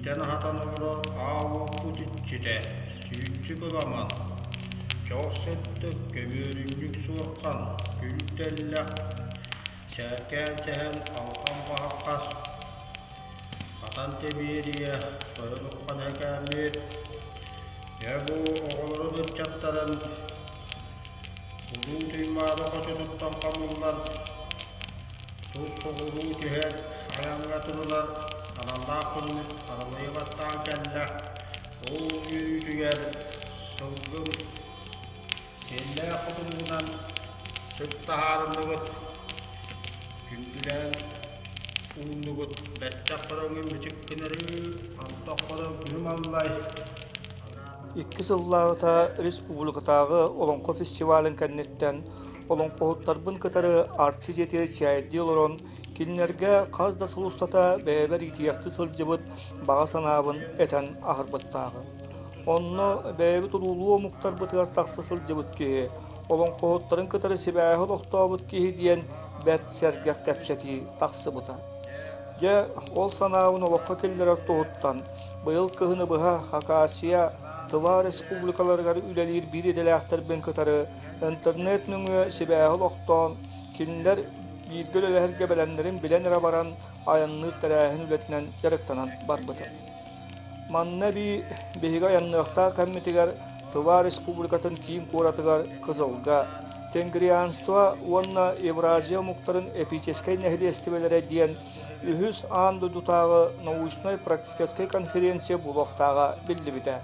Иитэн-аһатан олорор аал уоппут иччитэ, сүүччүк ыламан, чох сыттык, көбүөрүнньүк суорҕан, күл тэллэх, сээркээн сэһэн, алҕам баһаххас, хатан тэбиэрийэ, тойон уххан эһэкээммит, дьэ бу оҕолорун ыччаттарын Улуу Туймаада хочотуттан хомуллан, тус соҕуруу түһэр айаҥҥа турунар аналлаах күммүт аралыйа баттаан кэллэ. Ол үөрүүтүгэр сылгым сиэллээх хотунугунан сыт таһаарынныбыт, күндүлээн ууннубут, бэттэх хороҥун бичик гынары, антах хороҥ күһүм аллай. Икки сыллааҕыта республикатааҕы Олоҥхо фестивалын кэнниттэн олоҥхоһуттарбын кытары Арчы дьиэтигэр чээйдии олорон, кинилэргэ хас да сыл устата бэйэбэр иитийэхтии сылдьыбыт баҕа санаабын этэн аһарбыттааҕым. Онно бэйэбит уруулуу омуктарбытыгар тахса сылдьыбыт киһи, олоҥхоһуттарын кытары сибээһи олохтообут киһи диэн бэрт сэргэх кэпсэтии тахсыбыта. Дьэ, ол санаабын олоххо киллэрэр туһуттан, быйыл кыһыны быһа Хакасия, Тыва республикаларыгар үлэлиир биир идэлээхтэрбин кытары интернет нөҥүө сибээһи олохтоон, кинилэр бииргэ үлэлэһэргэ бэлэмнэрин билэн эрэ баран айанныыр тэрээһин үлэтинэн дьарыктанан барбытым. Манна эбии биһиги айанныахтаах кэммитигэр Тыва Республикатын киин куоратыгар Кызылга Тенгрианство уонна Евразия омуктарын эпическэй нэһилиэстибэлэрэ диэн үһүс аан дойдутааҕы научнай-практическай конференция буолуохтааҕа биллибитэ.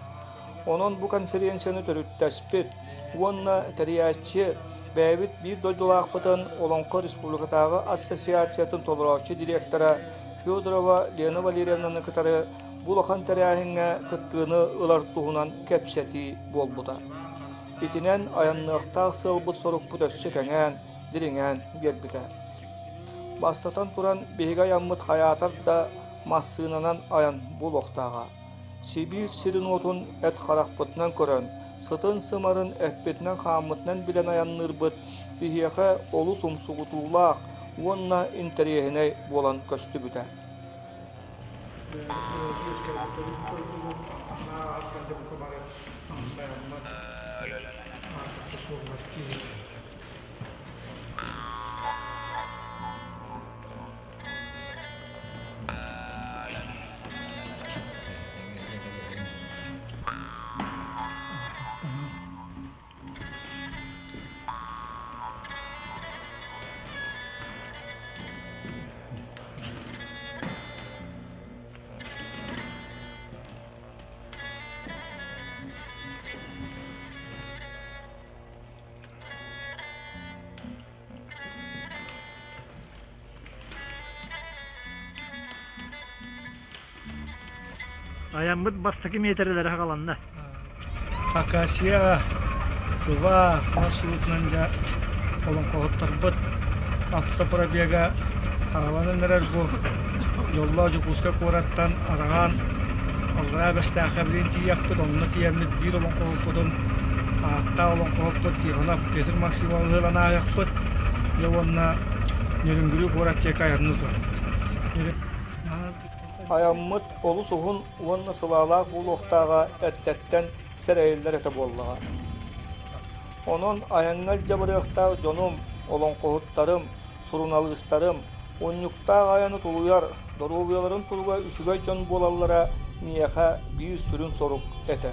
Онон бу конференцияны төрүттэспит уонна тэрийээччи бэйэбит биир дойдулаахпытын Олоҥхо республикатааҕы ассоциациятын толорооччу директора Федорова Лена Валерьевнаны кытары бу улахан тэрээһиҥҥэ кыттыыны ылар туһунан кэпсэтии буолбута. Итинэн айанныахтаах сыалбыт-сорукпут өссө кэҥээн, дириҥээн биэрбитэ. Бастатан туран, биһиги айаммыт хайаатар да массыынанан айан буолуохтааҕа. Сибиир сирин-уотун эт харахпытынан көрөн, сытын-сымарын эппитинэн-хааммытынан билэн айанныырбыт биһиэхэ олус умсугутуулаах уонна интэриэһинэй буолан көстүбүтэ. Айаммыт бастакы миэтэрэлэрэ саҕаланна. Хакасия, Тува маршрутунан дьэ олоҥхоһуттарбыт автопробега аҕаланан эрэр бу дьоллоох Дьокуускай куораттан араҕаан Аллараа Бэстээххэ билигин тиийиэхпит, онно тиийэммит биир олоҥхоһуппутун ааттаах олоҥхоһуппут Тихонов Петр Максимовы ылан ааһыахпыт. Дьэ уонна Нерюнгри куорат диэки айанныы турабыт. Айаммыт олус уһун уонна сылаалаах буолуохтааҕа эрдэттэн сэрэйиллэр этэ буоллаҕа. Онон айаҥҥа илдьэ барыахтаах дьонум, олоҥхоһуттарым, суруналыыстарым унньуктаах айаны тулуйар, доруобуйаларын туруга үчүгэй дьон буолаллара миэхэ биир сүрүн сорук этэ.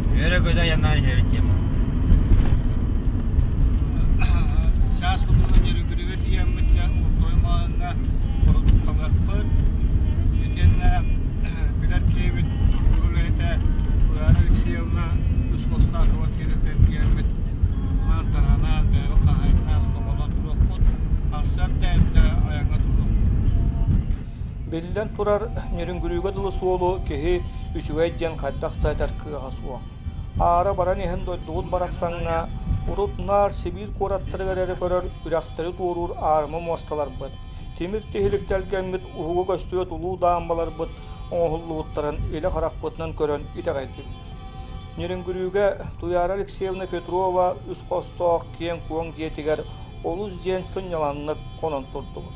Үөрэ-көтө айаннаан иһэбит диэн. Чаас курдук Нерюнгригэ тиийэммит дьэ Урдуой маҕаһыыҥҥа тутталыахпыт. Итиэннэ билэр киһибит культура үлэһитэ Туйаара Алексеевна үс Хостаахова тиэрэтэн тиийэммит маан таранаан, бэйэбит хаһаайыннаан олоҕолоон туруохпут. Сарсыарда эрдэ айаҥҥа туруохпут. Биллэн турар, Нерюнгригэ дылы суолу киһи үчүгэй диэн хайдах да этэр кыаҕа суох. Аара баран иһэн дойдубут барахсаҥҥа урут наар Сибиир куораттарыгар эрэ көрөр үрэхтэри туоруур аарыма муосталарбыт, тимир тиһилик тэлгэммит уһуга көстүбэт улуу даамбаларбыт оҥоһуллубуттарын илэ харахпытынан көрөн итэҕэйдибит. Нерюнгригэ Туйаара Алексеевна Петрова үс хостоох киэҥ-куоҥ дьиэтигэр олус диэн сынньалаҥнык хонон турдубут.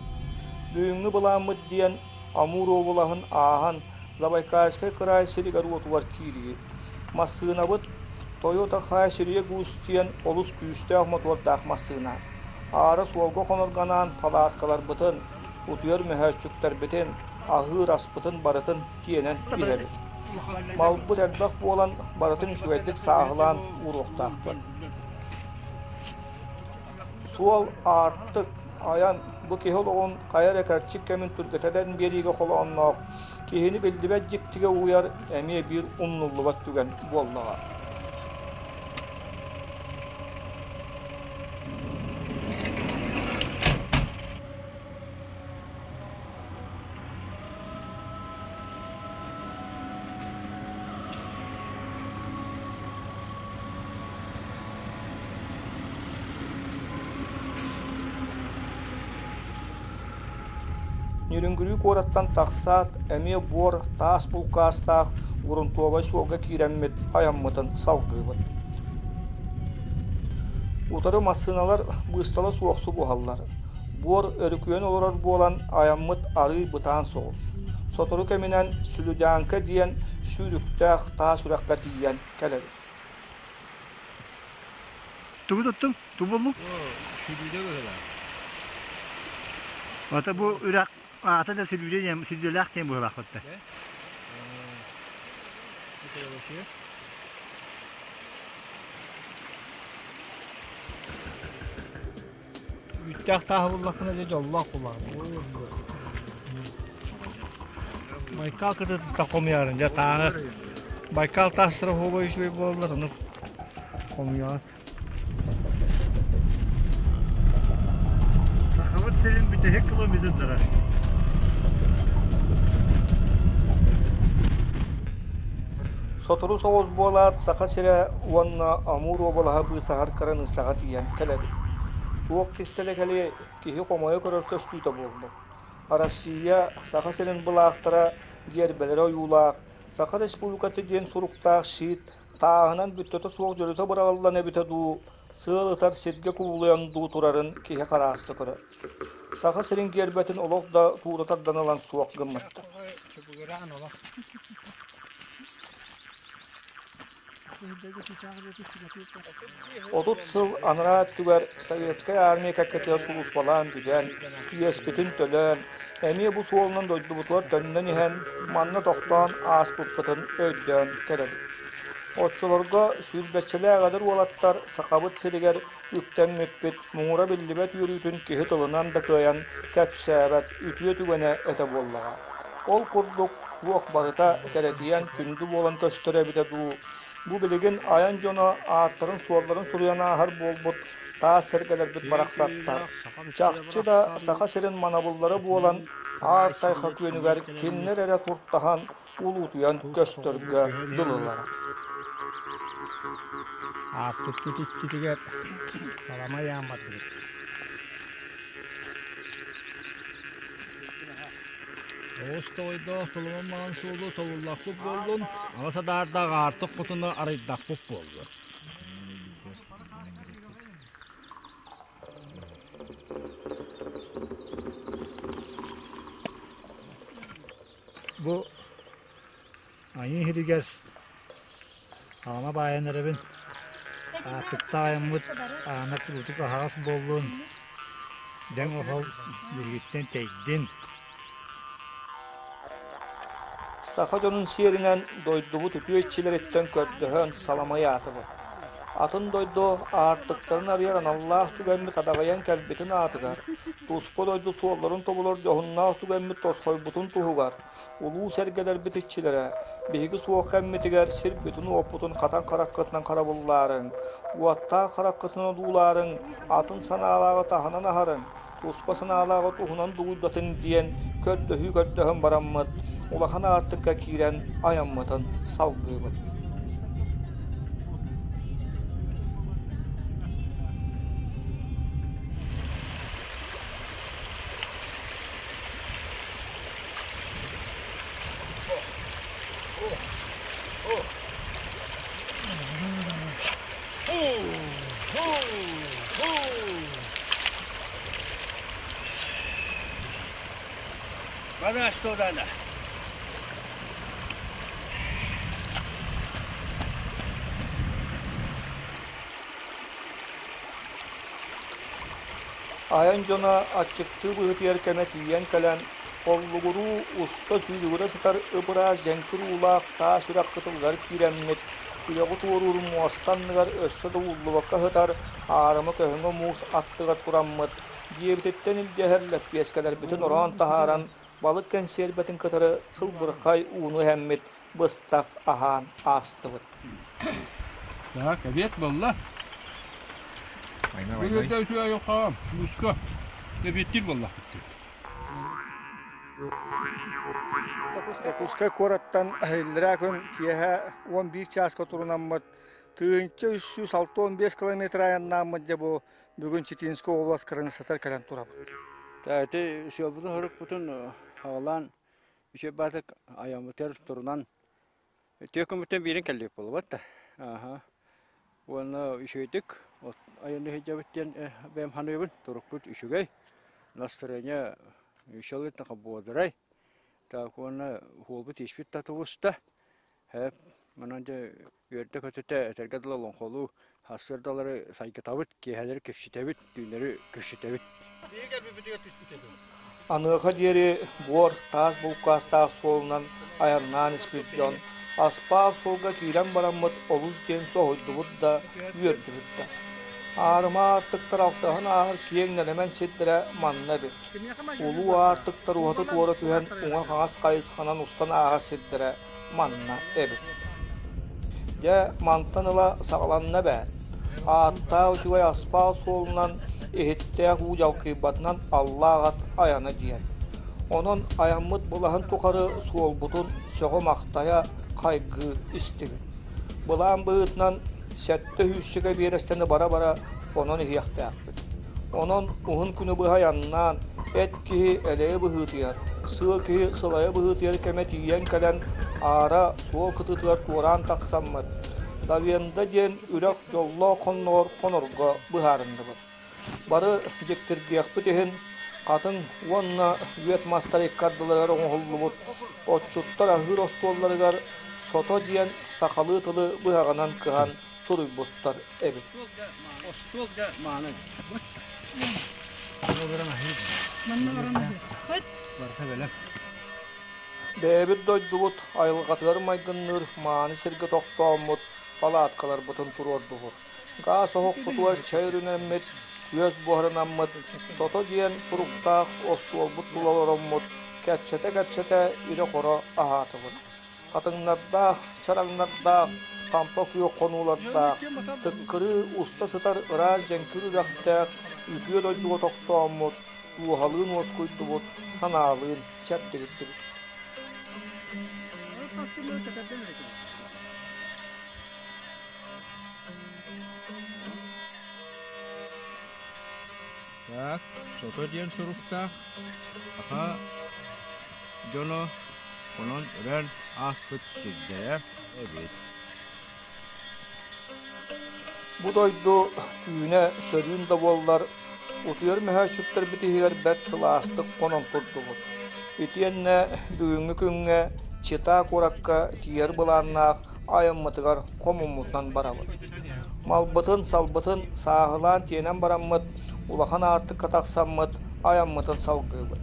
Бүгүҥҥү былааммыт диэн Амур уобалаһын ааһан Забайкальскай кыраай сиригэр-уотугар киирии. Массыынабыт Toyota Hi-Serie Goose диэн олус күүстээх мотуордаах массыына. Аара суолга хонорго анаан палаткаларбытын, утуйар мөһөөччүктэрбитин, аһыыр аспытын барытын тиэнэн иһэбит. Малбыт элбэх буолан барытын үчүгэйдик сааһылаан ууруохтаахпыт. Суол аартык, айан бу киһи олоҕун хайа эрэ кэрчик кэмин түргэтэтэн биэриигэ холоонноох, киһини биллибэт дьиктигэ угуйар эмиэ биир умнуллубат түгэн буоллаҕа. Нерюнгри куораттан тахсаат, эмиэ буор, таас булкаастаах грунтовай суолга киирэммит айаммытын салгыыбыт. Утары массыыналар быыстала суох субуһаллар. Буор өрүкүйэн олорор буолан айаммыт арыый бытаан соҕус. Сотору кэминэн Сүлүдьааҥка диэн сүүрүктээх таас үрэххэ тиийэн кэлэбит. Тугу туттуҥ? Ту буллуҥ? Сүлүүдэ быһыылаах. Ата бу үрэх аата да Сүлүүдэ диэн Сүлүүдэлээх диэн быһыылаах батта. Үүттээх тааһы буллаххына дьэ дьоллоох булаҕын. Байкал кытыытыттан хомуйарын дьэ тааһы Байкал таастара оһуобай үчүгэй буолаллар ону хомуйаҕын. Сахабыт сирин бүтэһик километрдара. Сотору соҕус буолаат, Саха сирэ уонна Амур уобалаһа быысаһар кыраныыссаҕа тиийэн кэлэбит. Туох кистэлэ кэлиэй, киһи хомойо көрөр көстүүтэ буолбут. Россия, Саха сирин былаахтара, гиэрбэлэрэ ойуулаах, Саха Республиката диэн суруктаах щит тааһынан бүттэтэ суох дьөлүтэ быраҕыллан эбитэ дуу, сыал ытар сиргэ кубулуйан дуу турарын киһи харааста көрөр. Саха сирин гиэрбэтин олох да туура тардан ылан суох гыммыттар. 30 сыл анараа өттүгэр Советскай Армия кэккэтигэр сулууспалаан бүтэн, иэспитин төлөөн, эмиэ бу суолунан дойдубутугар төннөн иһэн, манна тохтоон ааспыппытын өйдөөн кэлэбит. Оччолорго сүүрбэччэлээх эдэр уолаттар Сахабыт сиригэр үктэммиппит муҥура биллибэт үөрүүтүн киһи тылынан да кыайан кэпсээбэт үтүө түгэнэ этэ буоллаҕа. Ол курдук туох барыта кэрэтийэн күндү буолан көстөрө эбитэ дуу, бу билигин айан дьоно ааттарын-суолларын суруйан ааһар буолбут таас сэргэлэрбит барахсаттар, чахчы да Саха сирин манабыллара буолан аар тайҕа күөнүгэр кинилэр эрэ туртаһан улуутуйан көстөргө дылылара. Аартыкпыт иччитигэр салама ыйаан бардыбыт. Оҕус тоҕойдоох толомон маҥан суолу тобуллахпыт буоллун, аҕыс адаардаах аартык хотуну арыйдахпыт буоллун. Бу Айыы иһигэр аана баайан эрэбин. Аартыкта айаммыт аана куруутук аһаҕас буоллун, дэҥ-оһол биһигиттэн тэйдин. Саха дьонун сиэринэн дойдубут үтүө иччилэриттэн көрдөһөн саламай аатыбыт. Атын дойду аартыктарын арыйар аналлаах түгэммит адаҕыйан кэлбитин аатыгар, туспа дойду суолларын тобулар дьоһуннаах түгэммит тосхойбутун туһугар, улуу сэргэлэрбит иччилэрэ, биһиги суох кэммитигэр сирбитин-уоппутун хатан хараххытынан харабыллаарыҥ, уоттаах хараххытынан одуулаарыҥ, атын санаалааҕы таһынан аһарыҥ, туспа санаалааҕы туһунан дугуйдатын диэн көрдөһүү көрдөһөн бараммыт, улахан аартыкка киирэн айаммытын салгыыбыт. Когда что дали? Айан дьоно аччыктыы быһыытыйар кэмэ тиийэн кэлэн, холлугуруу уста сүүрүгүрэ сытар ып-ыраас дьэҥкир уулаах таас үрэх кытылыгар киирэммит, үрэҕи туоруур муоста анныгар өссө да ууллубакка сытар аарыма көһөҥө муус аттыгар тураммыт, дьиэбититтэн илдьэһэр лэппиэскэлэрбитин ороон таһааран, балык кэнсиэрбэтин кытары сылбырхай ууну иһэммит, быстах аһаан аастыбыт. Так, обед буолла. Бүгүн да үчүгэй айылҕаҕа, мууска эбиэттиир буоллахпыт. Дьокуускай куораттан иллэрээ күн киэһэ 11 чааска турунаммыт 1365 километр айаннааммыт дьэ бу бүгүн Читинскэй область кыраныыссатыгар кэлэн турабыт. Ити сыалбытын-сорукпутун аҕалаан үчүгэй баатык айаммытыгар турунан Үтүө күммүттэн биирин кэллибит буолбат да. Аха. Уонна үчүгэйдик айанныы сылдьабыт диэн бэйэм саныыбын. Турукпут үчүгэй. Настроение үчүгэй бодрай. Так уонна уолбут испит да тубуста. Һэп манан дьэ үөрдэ-көтүтэ этэргэ дылы олоҥхолуу сарсыардалары сайгытабыт, киэһэлэри кэпсэтэбит, түүннэри көрсүтэбит. Аныаха диэри буор таас булкаастаах суолунан айаннаан испит дьон аспаал суолга киирэн бараммыт олус диэн соһуйдубут да, үөрдүбүт да. Аарыма аартыктар алтыһан ааһар киэҥ нэлэмэн сирдэрэ манна эбит. Улуу аартыктар уһаты-туора түһэн уҥа-хаҥас хайысханан устан ааһар сирдэрэ манна эбит. Дьэ, мантан ыла саҕаланна эбээт. Ааттаах үчүгэй аспаал суолунан иһиттээх уу дьалкыйбатынан аллаах ат айана диэн. Онон айаммыт былаһын тухары суолбутун сөҕө-махтайа хайгыы истибит. Былаан быһыытынан сэттэ сүүсчэкэ биэрэстэни бара-бара онон иһиэхтээхпит. Онон уһун күнү быһа айаннаан, эт киһи элэйэ быһыытыйар, сыа киһи сылайа быһыытыйар кэмэ тиийэн кэлэн, аара суол кытыытыгар туораан тахсаммыт, Давенда диэн үрэх дьоллоох хонноҕор хонорго быһаарынныбыт. Бары дьиктиргиэхпит иһин, хатыҥ уонна үөт мастар икки ардыларыгар оҥоһуллубут отчуттар аһыыр остуолларыгар «сото» диэн сахалыы тылы быһаҕынан кыһан суруйбуттар эбит. Бэйэбит дойдубут айылҕатыгар майгынныыр мааны сиргэ тохтооммут палаткаларбытын туруордубут. Гаас оһохпутугар чэй өрүнэммит, күөс буһарынаммыт, сото диэн суруктаах остуолбут тула олороммут, кэпсэтэ-кэпсэтэ ирэ-хоро аһаатыбыт. Хатыҥнардаах, чараҥнардаах, хампа күөх хонуулардаах, тыккырыы уста сытар ыраас дьэҥкир үрэхтээх үтүө дойдуга тохтооммут, дууһалыын уоскуйдубут, санаалыын чэбдигирдибит. Так, сото диэн суруктаах саха дьоно онон өрөөн ааспыт сирдэрэ эбит. Бу дойду түүнэ сөрүүн да буоллар, утуйар мөһөөччүктэрбит иһигэр бэрт сылаастык хонон турдубут. Итиэннэ бүгүҥҥү күҥҥэ Чита куоракка тиийэр былааннаах айаммытыгар хомуммутунан барабыт. Малбытын-салбытын сааһылаан тиэнэн бараммыт, улахан аартыкка тахсаммыт айаммытын салгыыбыт.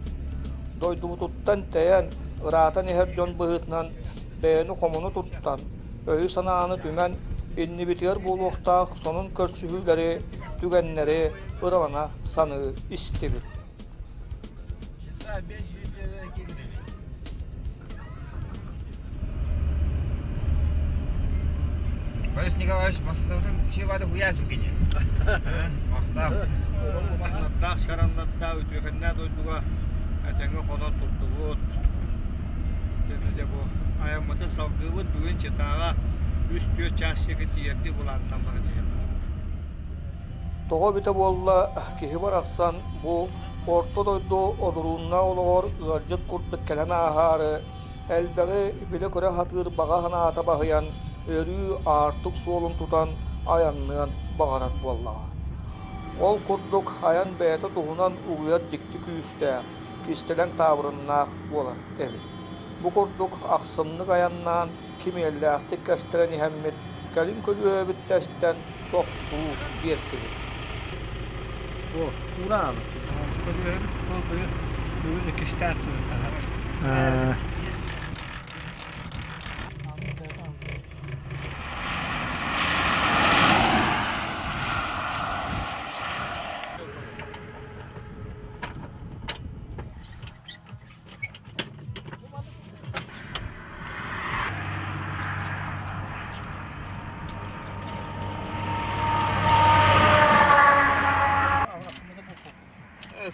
Дойдубутуттан тэйэн, ыраатан иһэр дьон быһыытынан бэйэни хомуну туттан, өйү-санааны түмэн, иннибитигэр буолуохтаах сонун көрсүһүүлэри, түгэннэри ыралана саныы истибит. Борис Николаевич Мастовдын чивады хуясукини. Махтал. Махталлаах шараннардаах үтүөкэннээх дойдуга этэҥҥэ хонон турдубут. Дьэ бу айаммытын салгыыбыт бүгүн Читаҕа үс-түөрт чаас сиэки тиийэрдии былаанынан баран иһэбит. Тоҕо эбитэ буолла, киһи барахсан бу орто дойду одурууннаах олоҕор ыалдьыт курдук кэлэн ааһаары, элбэҕи билэ-көрө сатыыр баҕа санаата баһыйан, өрүү аартык суолун тутан айанныан баҕарар буоллаҕа. Ол курдук айан бэйэтэ туһунан угуйар дьикти күүстээх. кистэлэҥ таабырыннаах буолар эбит. Бу курдук ахсымнык айаннаан, кимиэллээхтик кэстэрэн иһэммит, кэлин көлүөһэбит тэстэн тохтуу биэрдибит. О, ураабыт. Көлүөһэбит бүгүн иккистээн турар.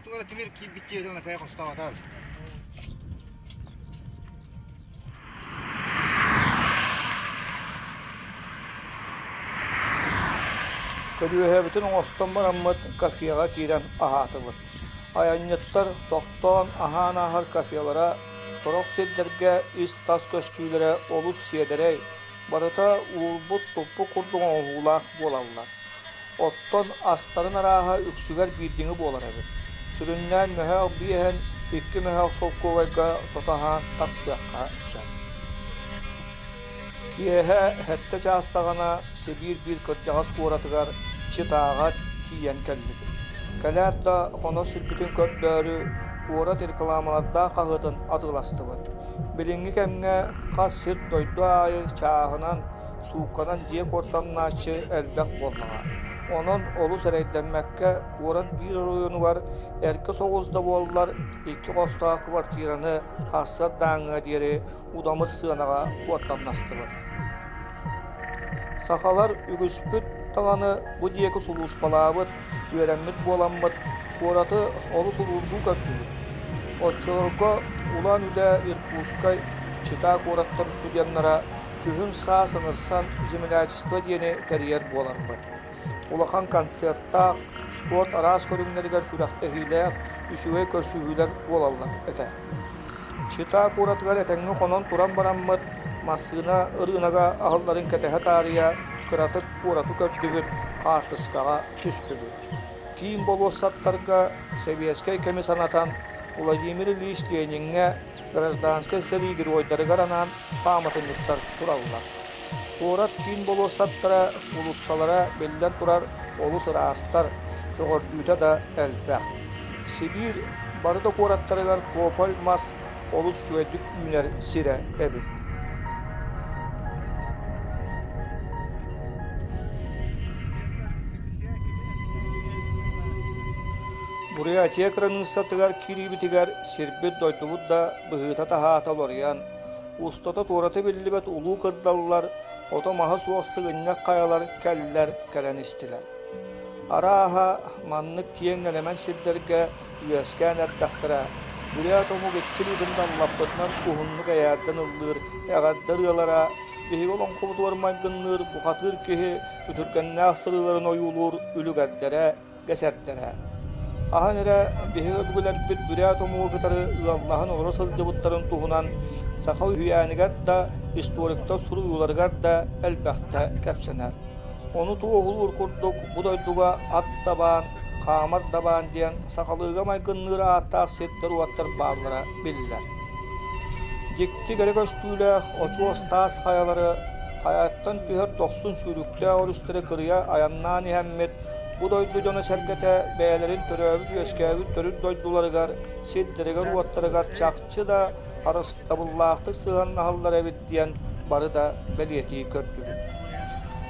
Туора тимир киирбит дьиэтин акайа хостоотор. Көлүөһэбитин оҥостон бараммыт кафеҕа киирэн аһаатыбыт. Айанньыттар тохтоон аһаан ааһар кафелара сорох сирдэргэ ис-тас көстүүлэрэ олус сиэдэрэй, барыта уурбут-туппут курдук оҥоһуулаах буолаллар. Оттон астарын арааһа үксүгэр биирдиҥи буолар эбит. Сүрүннээн мөһөөх биэһэн, икки мөһөөх солкуобайга тото аһаан тахсыахха сөп. Киэһэ сэттэ чаас саҕана Сибиир биир кырдьаҕас куоратыгар Читаҕа тиийэн кэллибит. Кэлээт да хоно сирбитин көрдөөрү куорат рекламалардаах хаһыатын атыыластыбыт. Билиҥҥи кэмҥэ хас сир-дойду аайы чааһынан, суукканан дьиэ куортамнааччы элбэх буоллаҕа. Онон олус эрэйдэммэккэ куорат биир оройуонугар эргэ соҕус да буоллар икки хостоох квартираны сарсыардааҥҥа диэри удамыр сыанаҕа куортамнастыбыт. Сахалар үгүспүт даҕаны бу диэки сулууспалаабыт, үөрэммит буоламмыт, куораты олус уруургуу көрдүбүт. Оччолорго Улан-Удэ, Иркутскай, Чита куораттар студеннара күһүн-саас ыҥырсан землячество диэни тэрийэр буоларбыт. Улахан концертаах, спорт араас көрүҥнэригэр күрэхтэһиилээх үчүгэй көрсүһүүлэр буолаллар этэ. Чита куоратыгар этэҥҥэ хонон туран бараммыт, массыына ырыынага аһылларын кэтэһэ таарыйа кыратык куораты көрдүбүт, хаартыскаҕа түстүбүт. Киин болуоссаттарга сэбиэскэй кэми санатан Владимир Ильич Лениҥҥэ гражданскай сэрии геройдарыгар анаан пааматынньыктар тураллар. Куорат киин болуоссаттара, уулуссалара биллэн турар олус ыраастар, көҕөрдүүтэ да элбэх. Сибиир бары да куораттарыгар тополь мас олус үчүгэйдик үүнэр сирэ эбит. Бурятия кыраныыссатыгар киириибитигэр сирбит-дойдубут да быһыыта-таһаата уларыйан, устата-туората биллибэт улуу кырдаллар, ото-маһа суох сыгынньах хайалар кэллэр кэлэн истилэр. Арааһа, маннык киэҥ нэлэмэн сирдэргэ үөскээн эрдэхтэрэ, бүрээт омук икки илиитин даллаппытынан уһуннук эйээрдэн ыллыыр эҕэрдэ ырыалара биһиги олоҥхобутугар майгынныыр бухатыыр киһи үтүргэннээх сырыыларын ойуулуур үлүгэрдэрэ гэсэрдэрэ. Аһан эрэ биһиги өбүгэлэрбит бүрээт омугу кытары ыаллаһан олоро сылдьыбыттарын туһунан саха үһүйээнигэр да, историктар суруйууларыгар да элбэхтэ кэпсэнэр. Ону туоһулуур курдук бу дойдуга ат дабаан, хаамар дабаан диэн сахалыыга майгынныыр ааттаах сирдэр-уоттар бааллара биллэр. Дьикти кэрэ көстүүлээх очуос таас хайалары хайаттан түһэр дохсун сүүрүктээх өрүстэри кырыйа айаннаан иһэммит Бу дойду дьоно-сэргэтэ бэйэлэрин төрөөбүт-үөскээбит төрүт дойдуларыгар, сирдэригэр-уоттарыгар чахчы да харыстабыллаахтык сыһыаннаһаллар эбит диэн бары да бэлиэтии көрдүбүт.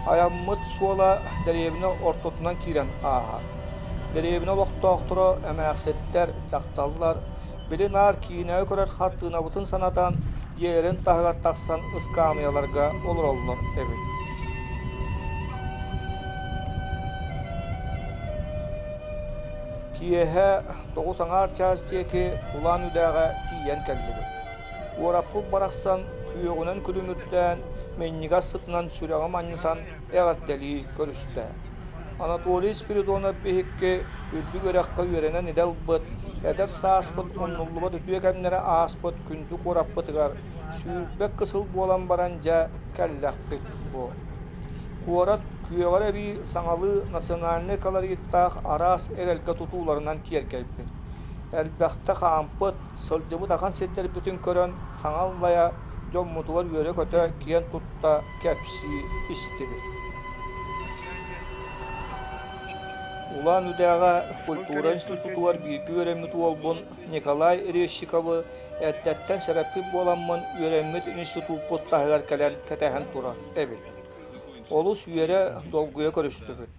Айаммыт суола дэриэбинэ ортотунан киирэн ааһар. Дэриэбинэ олохтоохторо эмээхситтэр, дьахталлар били наар киинэҕэ көрөр хартыынабытын санатан, дьиэлэрин таһыгар тахсан ыскаамыйаларга олороллор эбит. Киэһэ тоҕус аҥаар чаас диэки Улан-Үдэҕэ тиийэн кэллибит. Куораппыт барахсан күөҕүнэн күлүмүрдээн, минньигэс сытынан сүрэҕи манньытан эҕэрдэлии көрүстэ. Анатолий Спиридонов биһикки үрдүк үөрэххэ үөрэнэн идэ ылбыт, эдэр сааспыт умнуллубат үтүө кэмнэрэ ааспыт күндү куораппытыгар 20 сыл буолан баран дьэ кэллэхпит бу. Куорат күөҕэр эбии саҥалыы национальнай колориттаах араас эгэлгэ тутууларынан киэркэйбит. Элбэхтэ хаампыт, сылдьыбыт ахан сирдэрбитин көрөн саҥа аллайа, дьоммутугар үөрэ-көтө, киэн тутта кэпсии истибит. Улан-Үдэҕэ культура институтугар бииргэ үөрэммит уолбун Николай Резчиковы эрдэттэн сэрэппит буоламмын үөрэммит институппут таһыгар кэлэн кэтэһэн турар эбит. Олус үөрэ, долгуйа көрүстүбүт.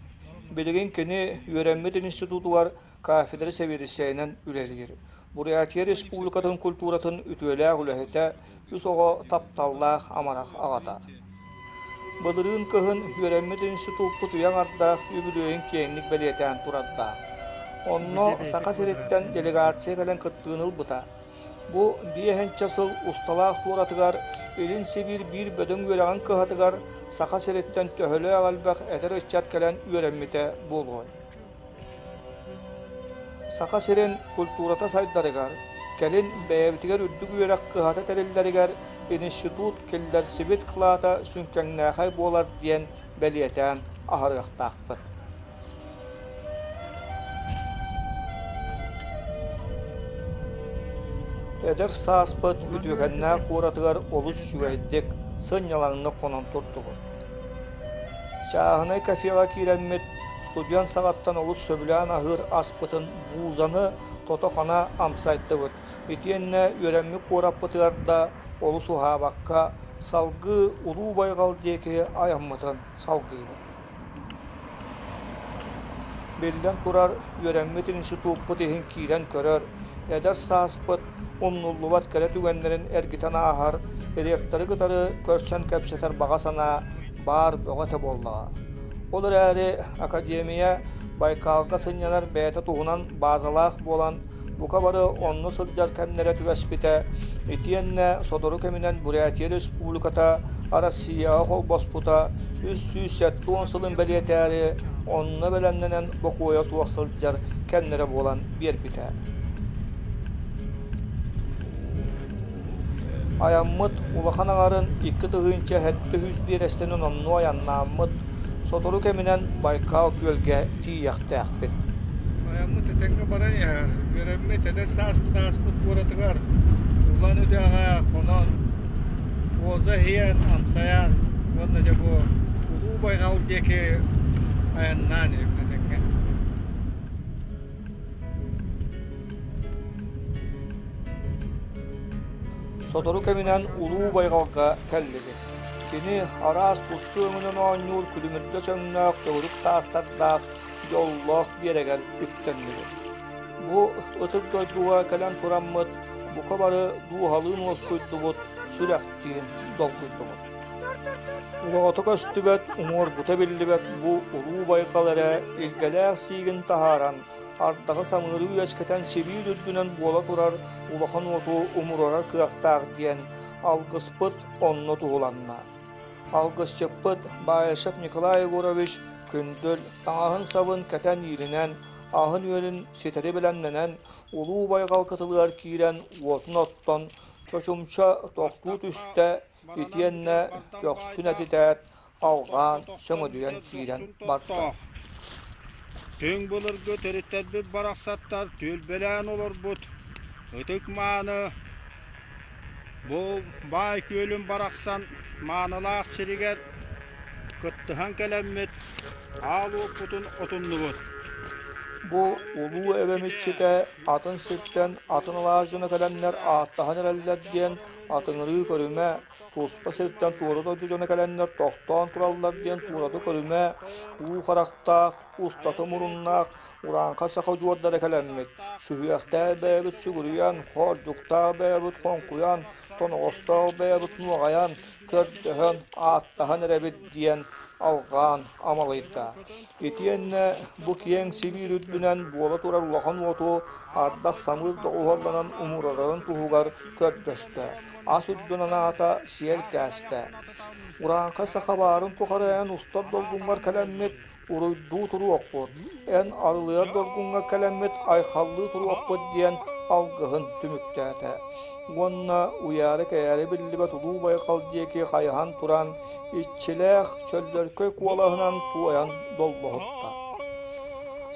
Билигин кини үөрэммит институтугар кафедра сэбиэдиссэйинэн үлэлиир. Бурятия Республикатын культуратын үтүөлээх үлэһитэ, үс оҕо тапталлаах амарах аҕата. Былырыын кыһын үөрэммит институппут үйэ аҥардаах үбүлүөйүн киэҥник бэлиэтээн турардаах. Онно Саха сириттэн делегация кэлэн кыттыыны ылбыта. Бу биэһинчэ сыл усталаах туоратыгар Илин Сибиир биир бөдөҥ үөрэҕин кыһатыгар Саха сириттэн төһөлөөх элбэх эдэр ыччат кэлэн үөрэммитэ буолуой? Саха сирин культурата сайдарыгар, кэлин бэйэбитигэр үрдүк үөрэх кыһата тэриллэригэр институт киллэрсибит кылаата сүҥкэҥнээхэй буолар диэн бэлиэтээн аһарыахтаахпыт. Эдэр сааспыт үтүөкэннээх куоратыгар олус үчүгэйдик, сынньалаҥнык хонон турдубут. Чааһынай кафеҕа киирэммит студент саҕаттан олус сөбүлээн аһыыр аспытын буузаны тото-хана амсайдыбыт. Итиэннэ үөрэммит куораппытыгар да олус уһаабакка, салгыы Улуу Байҕал диэки айаммытын салгыыбыт. Биллэн турар, үөрэммит институппут иһин киирэн көрөр, эдэр сааспыт умнуллубат кэрэ түгэннэрин эргитэн ааһар, ректоры кытары көрсөн кэпсэтэр баҕа санаа баар бөҕө этэ буоллаҕа. Ол эрээри академия Байкалга сынньанар бэйэтэ туһунан баазалаах буолан, бука бары онно сылдьар кэмнэрэ түбэспитэ, итиэннэ сотору кэминэн Бурятия Республиката Россияҕа холбоспута 370 сылын бэлиэтээри онно бэлэмнэнэн бокуойа суох сылдьар кэмнэрэ буолан биэрбитэ. Айаммыт улахан аҥарын 2700 биэрэстэни номнуо айаннааммыт, сотору кэминэн Байкал күөлгэ тиийиэхтээхпит. Айаммыт этэҥҥэ баран иһэр. Үөрэммит эдэр сааспыт ааспыт куоратыгар Улан-Үдэҕэ хонон, коза иһийэн, амсайан уонна дьэ бу Улуу Байҕал диэки айаннаан иһэбит этэҥҥэ. Сотору кэминэн Улуу Байҕалга кэллибит. Кини араас тустуу өҥүнэн оонньуур күлүмүрдэс өҥнөөх төгүрүк таастардаах дьоллоох биэрэгэр үктэннибит. Бу ытык дойдуга кэлэн тураммыт, бука бары дууһалыын уоскуйдубут, сүрэхтиин долгуйдубут. Улаҕата көстүбэт, уҥуоргута биллибэт бу Улуу Байҕал эрэ илгэлээх сиигин таһааран, ардаҕы самыыры үөскэтэн сибиир үрдүнэн буола турар улахан уоту умуруорар кыахтаах диэн алгыспыт онно туһуланна. Алгысчыппыт Баишев Николай Егорович күндүл таҥаһын-сабын кэтэн иилинэн, аһын-үөлүн ситэри бэлэмнэнэн, Улуу Байҕал кытылыгар киирэн уотун оттон, чочумча тохтуу түстэ, итиэннэ көхсүн этитээт, алҕаан сөҥөдүйэн киирэн барда. Түҥ былыргы төрүттэрбит барахсаттар түөлбэлээн олорбут ытык мааны бу баай күөлүм барахсан маанылаах сиригэр кыттыһан кэлэммит аал уоппутун отуннубут. Бу улуу эбэм иччитэ атын сиртэн атын алаас дьоно кэлэннэр ааттаһан эрэллэр диэн атыҥырыы көрүмэ, туспа сиртэн туора дойду дьоно кэлэннэр тохтоон тураллар диэн туораты көрүмэ, уу харахтаах, устата муруннаах урааҥхай саха удьуордара кэлэммит, сүһүөхтээх бэйэбит сүгүрүйэн, хоордьуктаах бэйэбит хоҥкуйан, тоноҕостоох бэйэбит нуоҕайан, көрдөһөн, ааттаһан эрэбит диэн алҕаан амалыйда. Итиэннэ бу киэҥ Сибиир үрдүнэн буола турар улахан уоту ардах самыыр доҕуһуолланан умурарарын туһугар көрдөстө. Ас үрдүнэн аата сиэл кээстэ. Урааҥхай саха баарын тухары эн устар долгуҥҥар кэлэммит уруйдуу туруохпут, эн арылыйар долгуҥҥа кэлэммит айхаллыы туруохпут диэн алгыһын түмүктээтэ. Уонна уйаары-кэйээри биллибэт Улуу Байҕал диэки хайыһан туран, иччилээх чөллөркөй куолаһынан туойан доллоһутта.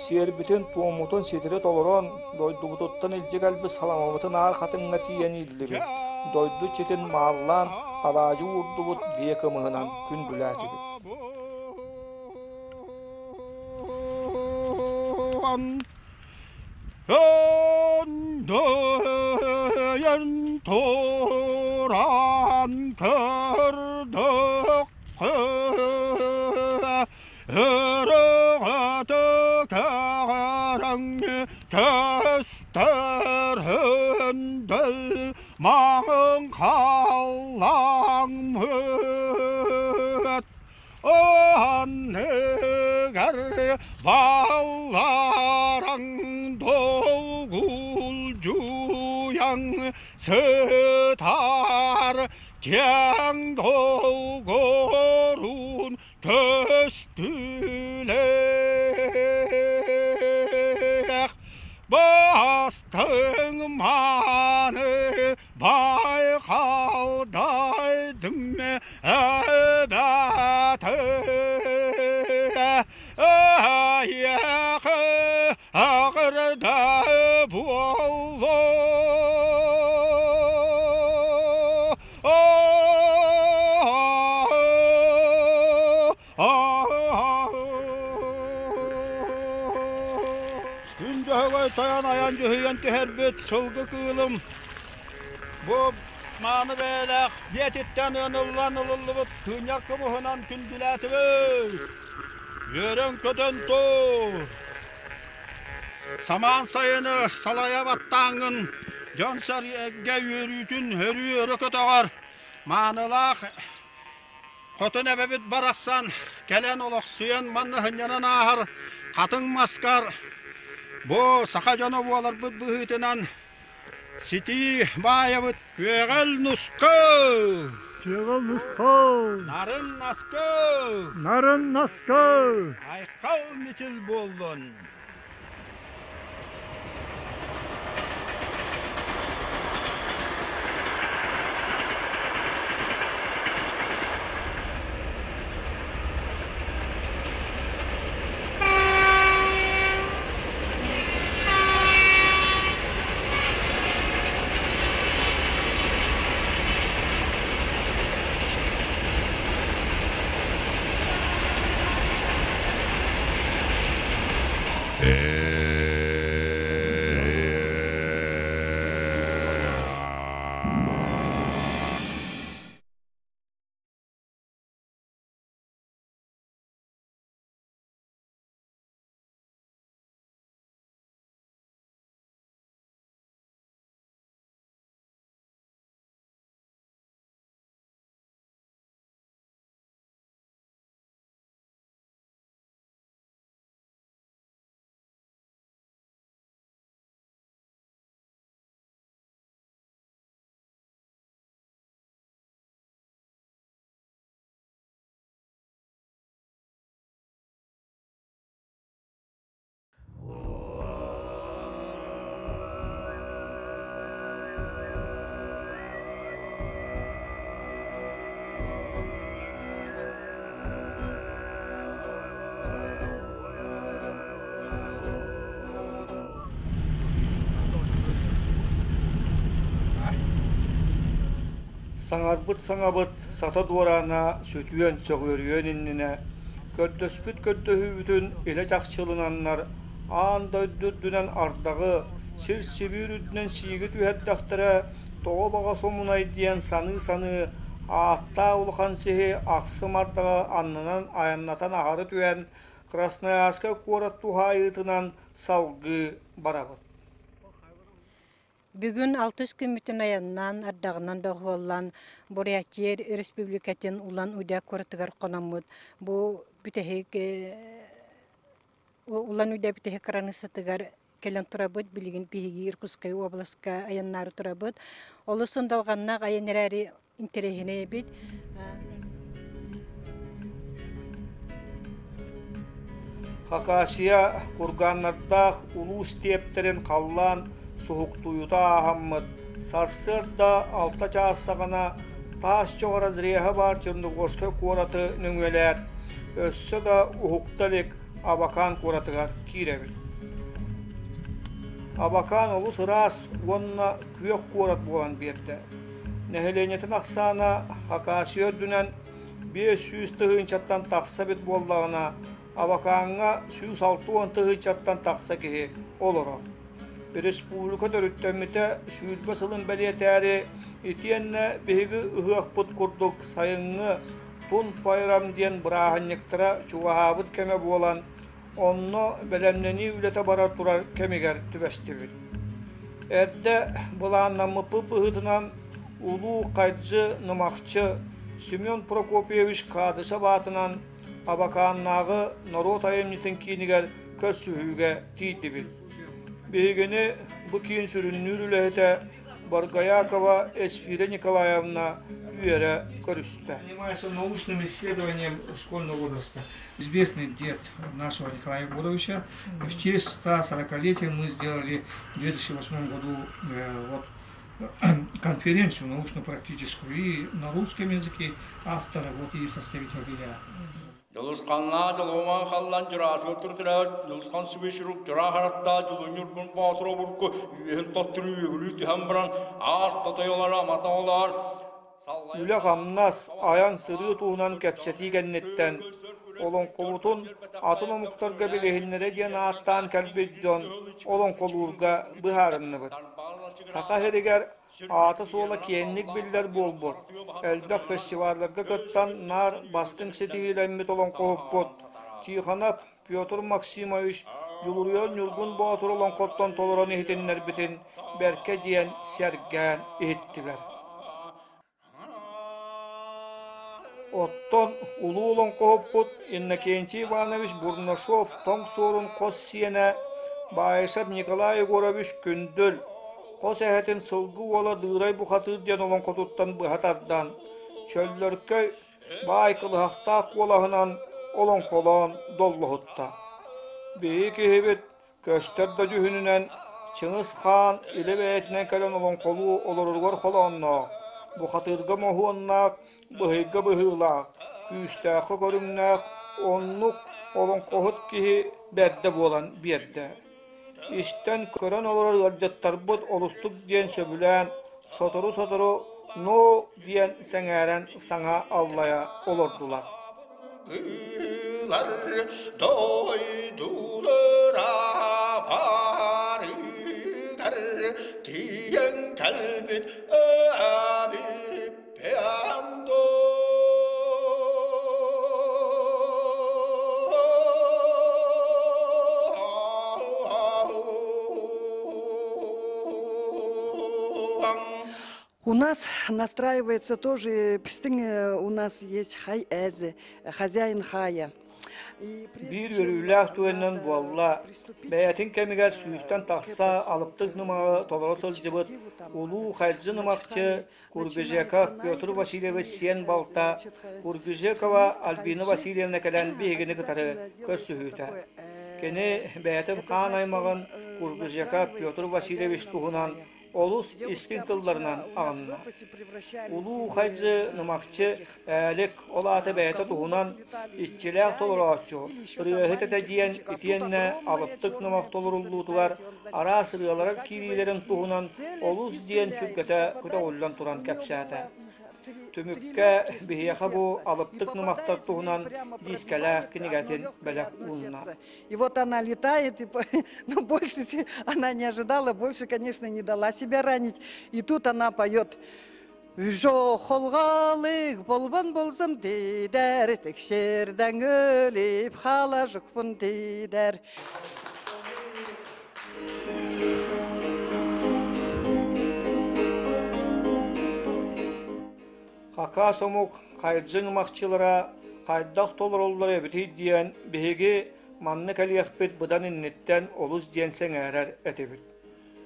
Сиэрбитин-туоммутун ситэри толорон, дойдубутуттан илдьэ кэлбит саламабытын аар хатыҥҥа тиийэн ииллибит, дойду иччитин мааллаан, алаадьы уурдубут биэ кымыһынан күндүлээтибит. Өндөйөн туран көрдөххө Өрөҕөтө-кэҕэрэҥ көстөр өндөл маҥан халлааммыт анныгар баллараҥ долгулдьуйаҥ сытар киэҥ долгорун Көстүүлээх бастыҥ мааны байхалдайдым эбэтэ эйиэхэ эҕэрдэ буоллун. Күн Дьөһөгөй тойон айан дьүһүйэн түһэрбит сылгы кыылым бу мааны бэйэлээх биэтиттэн ыаныллан ылыллыбыт кыынньар кымыһынан күндүлээтибит. Үөрэн-көтөн тур! Самаан сайыны салайа баттааҥҥын дьон-сэргэ үөрүүтүн өрүү өрө көтөҕөр маанылаах Хотун эбэбит барахсан кэлэн олохсуйан манна сынньанан ааһар хатыҥ маскар бу саха дьоно буоларбыт быһыытынан ситии баайабыт күөҕэл нускул! Күөҕэл нускул! Нарын наскыл! Нарын наскыл! Айхал мичил буоллун! Саҥарбыт саҥабыт сата дуораана сүтүөн сөҕүөрүйүөн иннинэ, көрдөспүт көрдөһүүбүтүн илэ чахчылананнар аан дойду үрдүнэн ардаҕы, сир-сибиир үрдүнэн сииги түһэрдэхтэрэ тоҕо баҕа сомунай диэн саныы-саныы, ааттаах улахан сиһи ахсым ардаҕы аннынан айаннатан аһары түһэн, Красноярскай куорат туһаайыытынан салгыы барабыт. Бүгүн алтыс күммүтүн айаннаан, ардаҕынан доҕуһуоллаан Бурятия Республикатын Улан-Удэ куоратыгар хономмут. Бу бүтэһик Улан-Удэ бүтэһик кыраныыссатыгар кэлэн турабыт. Билигин биһиги Иркутскай уобаласка айаннаары турабыт. Олус сындалҕаннаах айан эрээри интэриэһинэй эбит. Хакасия курганнардаах улуус тиэптэрин халлаан суһуктуйута ааһаммыт, сарсыарда 6 чаас саҕана таас чох разреһа баар Черногорскай куораты нөҥүөлээт, өссө да уһукта илик. Абакан куоратыгар киирэбит. Абакан олус ыраас уонна күөх куорат буолан биэрдэ. Нэһилиэнньэтин ахсаана Хакасия үрдүнэн 500 тыһыынчаттан тахса эбит буоллаҕына, Абакаҥҥа 160 тыһыынчаттан тахса киһи олорор. Республика төрүттэммитэ 20 сылын бэлиэтээри итиэннэ биһиги ыһыахпыт курдук сайыҥҥы Тун Пайрам диэн бырааһынньыктара чугаһаабыт кэмэ буолан, онно бэлэмнэнии үлэтэ бара турар кэмигэр түбэстибит. Эрдэ былааннаммыппыт быһыытынан Улуу Хайдьы Нымахчы Семен Прокопьевич Кадышев аатынан Абаканнааҕы норуот айымньытын киинигэр көрсүһүүгэ тиийдибит. Биһигини бу киин сүрүннүүр үлэһитэ Баргаякова Эсфира Николаевна үөрэ көрүстэ. Занимается научным исследованием школьного возраста. Известный дед нашего Николая Егоровича. В честь 140-летия мы сделали в 2008 году вот, конференцию научно-практическую и на русском языке автора вот и составитель я. Дьулусханнаа дьолуома халлан дьураатыгар туртураат, Дьулусхан сүбэ-сурук дьураа хараттаа Дьулунньургун Боотур обургу үөһүн тоттуру үөгүлүү түһэн баран аар тотойолоро амата олоор Үлэ-хамнас, айан-сырыы туһунан кэпсэтии кэнниттэн олоҥхобутун атын омуктарга билиһиннэрэ диэн ааттаан кэлбит дьон олоҥхолуурга быһаарынныбыт. Саха сиригэр Аата-суола киэҥник биллэр буолбут, элбэх фестивалларга кыттан наар бастыҥ ситиһиилэммит олоҥхоһуппут Тихонов Петр Максимович Дьулуруйар Ньургун Боотур олоҥхоттон толорон иһитиннэрбитин бэркэ диэн сэргээн иһиттилэр. Оттон улуу олоҥхоһуппут Иннокентий Иванович Бурнашов тоҥ суорун хос сиэнэ Баайсап Николай Егорович Күндүл хос эһэтин Сылгы Уола Дыырай Бухатыыр диэн олоҥхотуттан быһа тардан, чөллөркөй баай кылыһахтаах куолаһынан олоҥхолоон доллоһутта. Биһиги киһибит Көстөр да дьүһүнүнэн Чыҥыс Хаан илэ бэйэтинэн кэлэн олоҥхолуу олороругар холоонноох, бухатыырга моһуоннаах, быһыйга быһыылаах, күүстээххэ көрүҥнээх оннук олоҥхоһут киһи бэрдэ буолан биэрдэ. Истэн көрөн олорор ыалдьыттарбыт олустук диэн сөбүлээн, сотору-сотору «ноо» диэн сэҥээрэн саҥа аллайа олордулар. Ылар дойдулар апарыгар тиийэн кэлбит У нас настраивается тоже, у нас есть хай эзи, хозяин хая. Биир үөрүүлээх түгэнинэн буолла, бэйэтин кэмигэр сүүстэн тахса алыптык нымаҕы толоро сылдьыбыт улуу Хайдьы нымахчы Кургижеков Петр Васильевич сиэн балта Кургижекова Альбина Васильевна кэлэн биһигини кытары көрсүһүүтэ. Кини бэйэтин хаан аймаҕын Кургижеков Петр Васильевич туһунан олус истиҥ тылларынан аҕынна. Улуу Хайдьы Нымахчы Ээлик ол аата бэйэтэ туһунан иччилээх толорооччу, ырыаһыт этэ диэн итиэннэ алыптык нымах толоруллуутугар араас ырыалара киириилэрин туһунан олус диэн сүргэтэ көтөҕүллэн туран кэпсээтэ. Түмүккэ биһиэхэ бу алыптык нымахтар туһунан диискэлээх кинигэтин бэлэх уунна. И вот она летает, и, ну, больше она не ожидала, больше, конечно, не дала себя ранить. И тут она поет Жохолгалык болбан болсам дидер, текшерден өліп хала жукпун дидер. Хакас омук хайдьыҥ махчылара хайдах толороллор эбитий диэн биһиги манна кэлиэхпит быдан инниттэн олус диэн сэҥээрэр этибит.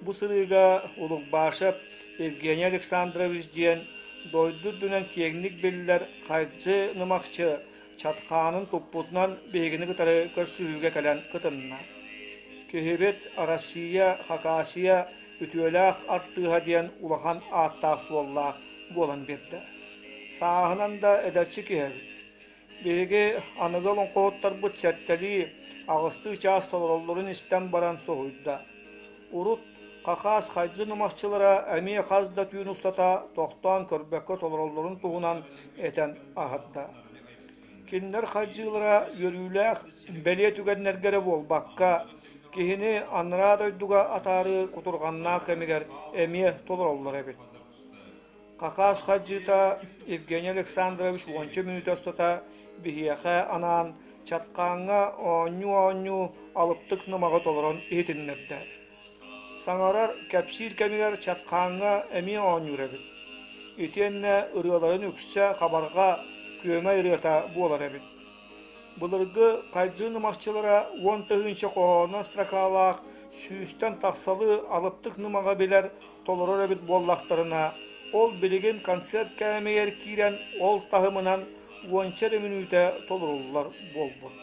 Бу сырыыга Улукбашев Евгений Александрович диэн дойду үрдүнэн киэҥник биллэр хайдьы нымахчы чатхаанын туппутунан биһигини кытары көрсүһүүгэ кэлэн кытынна. Киһибит Россия, Хакасия үтүөлээх артыыһа диэн улахан ааттаах-суоллаах буолан биэрдэ. Сааһынан да эдэрчи киһи эбит. Биһиги аныгы олоҥхоһуттарбыт сэттэлии, аҕыстыы чаас толороллорун истэн баран соһуйда. Урут Хахаас хайдьын умахчылара эмиэ хас да түүн устата тохтоон көрбөккө толороллорун туһунан этэн аһарда. Кинилэр хардьыылара үөрүүлээх бэлиэ түгэннэргэ эрэ буолбакка, киһини анараа дойдуга атаарыы кутурҕаннаах кэмигэр эмиэ толороллор эбит. Хакас хардьыыта Евгений Александрович уонча мүнүүтэ устата биһиэхэ анаан Чаткааҥҥа оонньуу-оонньуу алыптык нымаҕы толорон иһитиннэрдэ. Саҥарар, кэпсиир кэмигэр Чаткааҥҥа эмиэ оонньуур эбит. Итиэннэ ырыаларын үксэ хабарҕа, күөмэй ырыата буолар эбит. Былыргы хайдьыы нымахчылара 10 000 хоһоонунан строкалаах сүүстэн тахсалыы алыптык нымаҕы билэр, толорор эбит буоллахтарына, ол билигин концерт кээмэйэр киирэн ол таһымынан уонча эрэ мүнүүтэ толоруллар буолбут.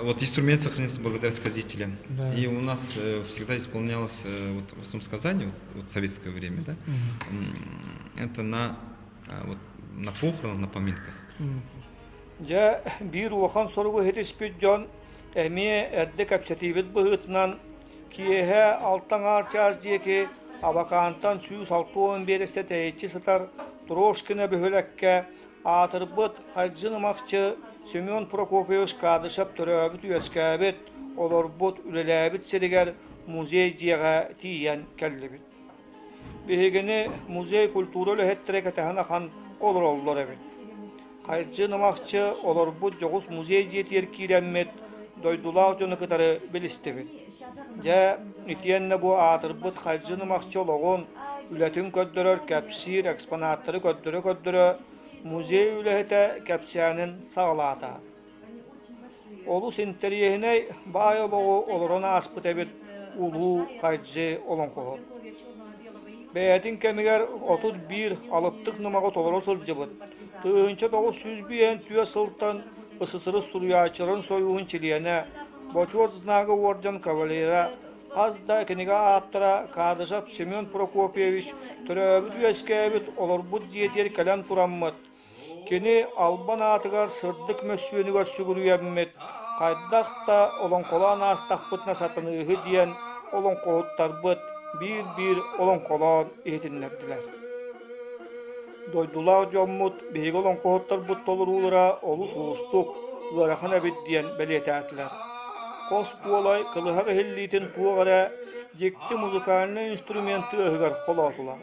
Вот инструмент сохранился благодаря сказителям. Да. И у нас всегда исполнялось вот в основном сказание, вот, вот советское время, да, это на, вот, на похоронах, на поминках. Дьэ, биир улахан соругу ситиспит дьон эмиэ эрдэ кэпсэтиибит быһыытынан киэһэ алта аҥаар чаас диэки Абакантан 160 биэрэстэ тэйиччи сытар Трошкино бөһүөлэккэ аатырбыт Хайдьын Ымахчы Семен Прокопьевич Кадышев төрөөбүт-үөскээбит, олорбут, үлэлээбит сиригэр музей дьиэҕэ тиийэн кэллибит. Биһигини музей культура үлэһиттэрэ кэтэһэн ахан олороллор эбит. Хайдьын Ымахчы олорбут дьоҕус музей дьиэтигэр киирэммит, дойдулаах дьону кытары билистибит. Дьэ, итиэннэ бу аатырбыт Хайдьын Ымахчы олоҕун, үлэтин көрдөрөр кэпсиир экспонаттары көрдөрө-көрдөрө музей үлэһитэ кэпсээнин саҕалаата. Олус интэриэһинэй баай олоҕу олорон ааспыт эбит улуу Хайдьы олоҥхоһут. Бэйэтин кэмигэр 31 алыптык нымаҕы толоро сылдьыбыт, 1954 сылтан СССР суруйааччыларын сойууһун чилиэнэ, Бочуот знага уордьан кавалера, хас да кинигэ ааптара Кадышев Семен Прокопьевич төрөөбүт-үөскээбит, олорбут дьиэтигэр кэлэн тураммыт, кини албан аатыгар сырдык мөссүөнүгэр сүгүрүйэммит, хайдах да олоҥхолоон аастахпытына сатаныыһы диэн олоҥхоһуттарбыт биир-биир олоҥхолоон иһитиннэрдилэр. Дойдулаах дьоммут биһиги олоҥхоһуттарбыт толоруулара олус уустук, ыарахан эбит диэн бэлиэтээтилэр. Хос куолай кылыһах иһиллиитин туох эрэ дьикти музыкальнай инструмент тыаһыгар холоотулар.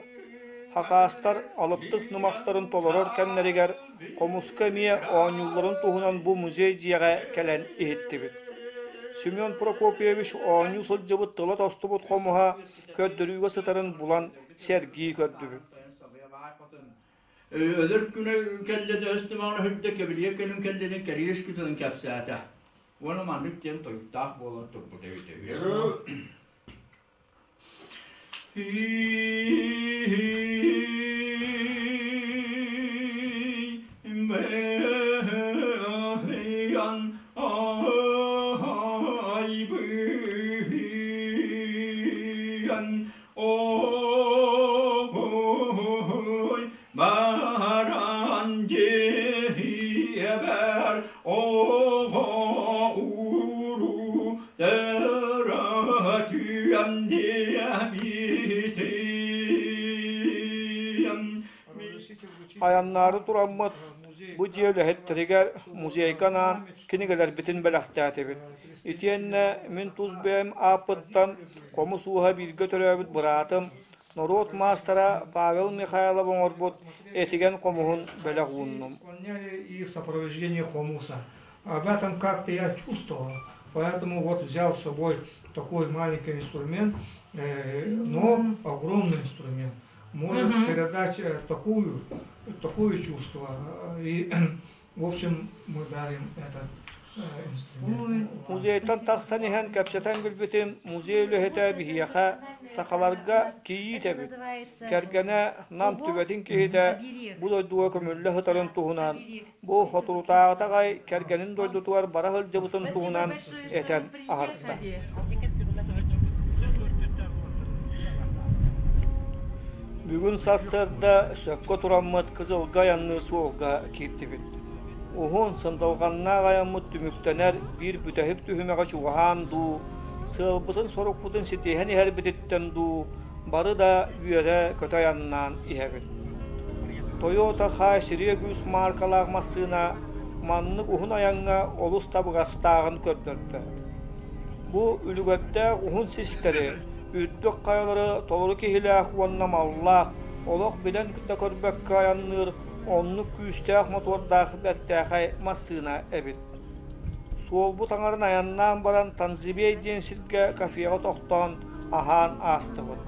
Хакаастар алыптык нымахтарын толорор кэмнэригэр хомуска эмиэ оонньуулларын туһунан бу музей дьиэҕэ кэлэн иһиттибит. Семен Прокопьевич оонньуу сылдьыбыт тыла тостубут хомуһа көрдөрүүгэ сытарын булан сэргии көрдүбүт. Өлөр күнэ кэллэ да өстүмэҕин өһүрдэ кэбилиэ кэлин кэллини кэриэс күтүн кэпсээтэ. Уонна маннык диэн тойуктаах буолан турбут эбитэ үһү. Баран дьиэбэр оҕо уруу төрөтүөм диэбитим. Айаннаары тураммыт бу дьиэ үлэһиттэригэр музейга анаан кинигэлэрбитин бэлэхтээтибит. Итиэннэ мин тус бэйэм ааппыттан хомус ууһа бииргэ төрөөбүт быраатым, норуот маастара Павел Михайлов оҥорбут этигэн хомуһун бэлэх ууннум. Исполняли и в сопровождении хомуса. Об этом как-то я чувствовал, поэтому вот взял с собой такой маленький инструмент, но огромный инструмент. Может передать такую, такое чувство. И, в общем, мы дарим этот Музейтан тахсан иһэн кэпсэтэн билбитим, музей үлэһитэ биһиэхэ, сахаларга, кийиит эбит. Кэргэнэ Нам түбэтин киһитэ бу дойдуга көмүллэ сытарын туһунан, бу соторутааҕыта аҕай кэргэнин дойдутугар бара сылдьыбытын туһунан этэн аһарда. Бүгүн сарсыарда сөпкө тураммыт Кызылга айанныыр суолга киирдибит. Уһун, сындалҕаннаах айаммыт түмүктэнэр биир бүтэһик түһүмэҕэ чугаһаан дуу, сыалбытын-сорукпутун ситиһэн иһэрбититтэн дуу, бары да үөрэ-көтө айаннаан иһэбит. Toyota Hi күүс мааркалаах массыына маннык уһун айаҥҥа олус табыгастааҕын көрдөрдө. Бу үлүгэрдээх уһун систэри, үрдүк хайалары толору киһилээх уонна маллаах, олох билэн да көрбөккө айанныыр оннук күүстээх мотуордаах бэртээхэй массыына эбит. Суолбут аҥарын айаннаан баран Танзибей диэн сиргэ кафеҕа тохтоон аһаан аастыбыт.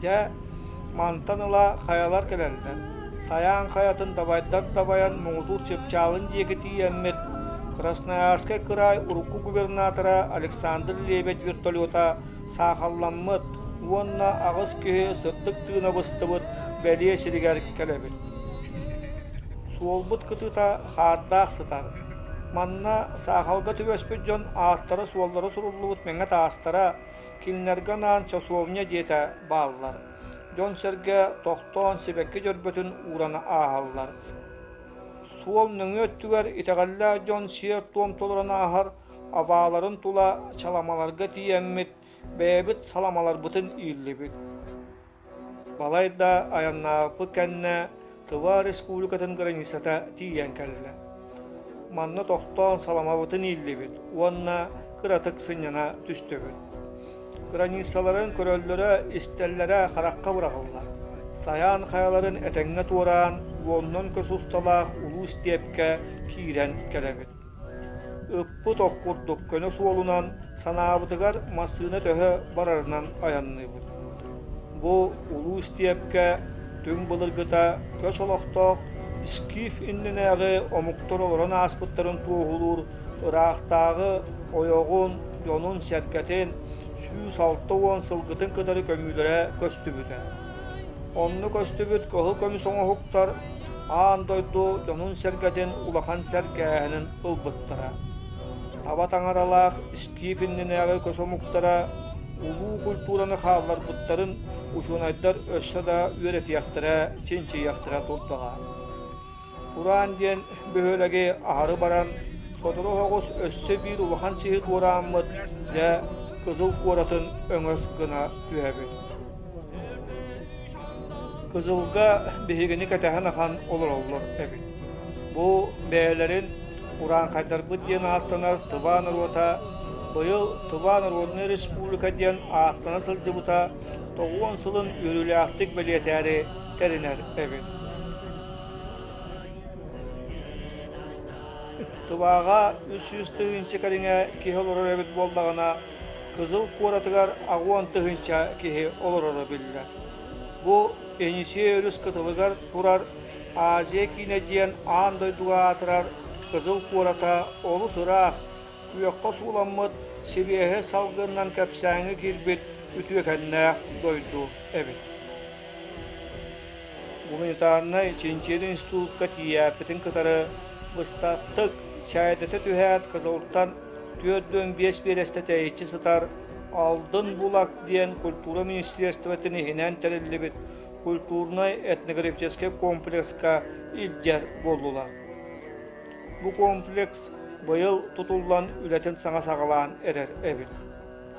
Дьэ, мантан ыла хайалар кэлэллэр. Сайаан хайатын дабайдар дабайан муҥутуур чыпчаалын диэки тиийэммит, Красноярскай кыраай урукку губернатора Александр Лебедь вертолета саахалламмыт уонна аҕыс киһи сырдык тыына быстыбыт бэлиэ сиригэр кэлэбит. Суолбут кытыыта хаардаах сытар. Манна саахалга түбэспит дьон ааттара-суоллара суруллубут мэҥэ таастара, кинилэргэ анаан часовня диэтэ бааллар. Дьон-сэргэ тохтоон сибэкки дьөрбөтүн ууран ааһаллар. Суол нөҥүө өттүгэр итэҕэллээх дьон сиэр-туом толорон ааһар абааларын тула чаламаларга тиийэммит, бэйэбит саламаларбытын ииллибит. Балайда айаннаабыппыт кэннэ Тыва Республикатын границата тиийэн кэллэ. Манна тохтоон саламабытын ииллибит уонна кыратык сынньана түстүбүт. Границаларын көрөллөрө-истэллэрэ харахха быраҕыллар. Сайаан хайаларын этэҥҥэ туораан, уонунан көс усталаах улуу истиэпкэ киирэн кэлэбит. Ыппыт ох курдук көнө суолунан санаабытыгар массыына төһө барарынан айанныыбыт. Бу улуу истиэпкэ түҥ былыргыта көс олохтоох скиф иннинээҕи омуктар олорон ааспыттарын туоһулуур ыраахтааҕы ойоҕун, дьонун-сэргэтин 160 сылгытын кытары көмүүлэрэ көстүбүтэ. Онно көстүбүт кыһыл көмүс оҥоһуктар аан дойду дьонун-сэргэтин улахан сэргээһинин ылбыттара. Таба таҥаралаах скиф иннинээҕи көс омуктара улуу культураны хаалларбыттарын учуонайдар өссө да үөрэтиэхтэрэ, чинчийиэхтэрэ турдаҕа. Тураан диэн бөһүөлэги аһары баран, сотору соҕус өссө биир улахан сиһи туорааммыт, дьэ, Кызыл куоратын өҥөс гына түһэбит. Кызылга биһигини кэтэһэн ахан олороллор эбит. Бу бэйэлэрин урааҥхайдарбыт диэн ааттанар Тыва норуота быйыл Тыва Народнай Республика диэн ааттана сылдьыбыта тоҕуон сылын үөрүүлээхтик бэлиэтээри тэринэр эбит. Тываҕа 300 тыһыынча кэриҥэ киһи олорор эбит буоллаҕына, Кызыл куоратыгар аҕуон тыһыынча киһи олороро биллэр. Бу Енисей өрүс кытылыгар турар Азия киинэ диэн аан дойдуга аатырар Кызыл куората олус ыраас, күөххэ сууламмыт, сибиэһэй салгынынан кэпсээҥҥэ киирбит үтүөкэннээх дойду эбит. Гуманитарнай чинчийэр институтка тиийээппитин кытары быстахтык чээдэтэ түһээт Кызылтан 45 биэрэстэ тэйиччи сытар Алдын Булак диэн культура министерствотын иһинэн тэриллибит культурнай этнографическай комплекска илдьэр буоллулар. Бу комплекс быйыл тутуллан үлэтин саҥа саҕалаан эрэр эбит.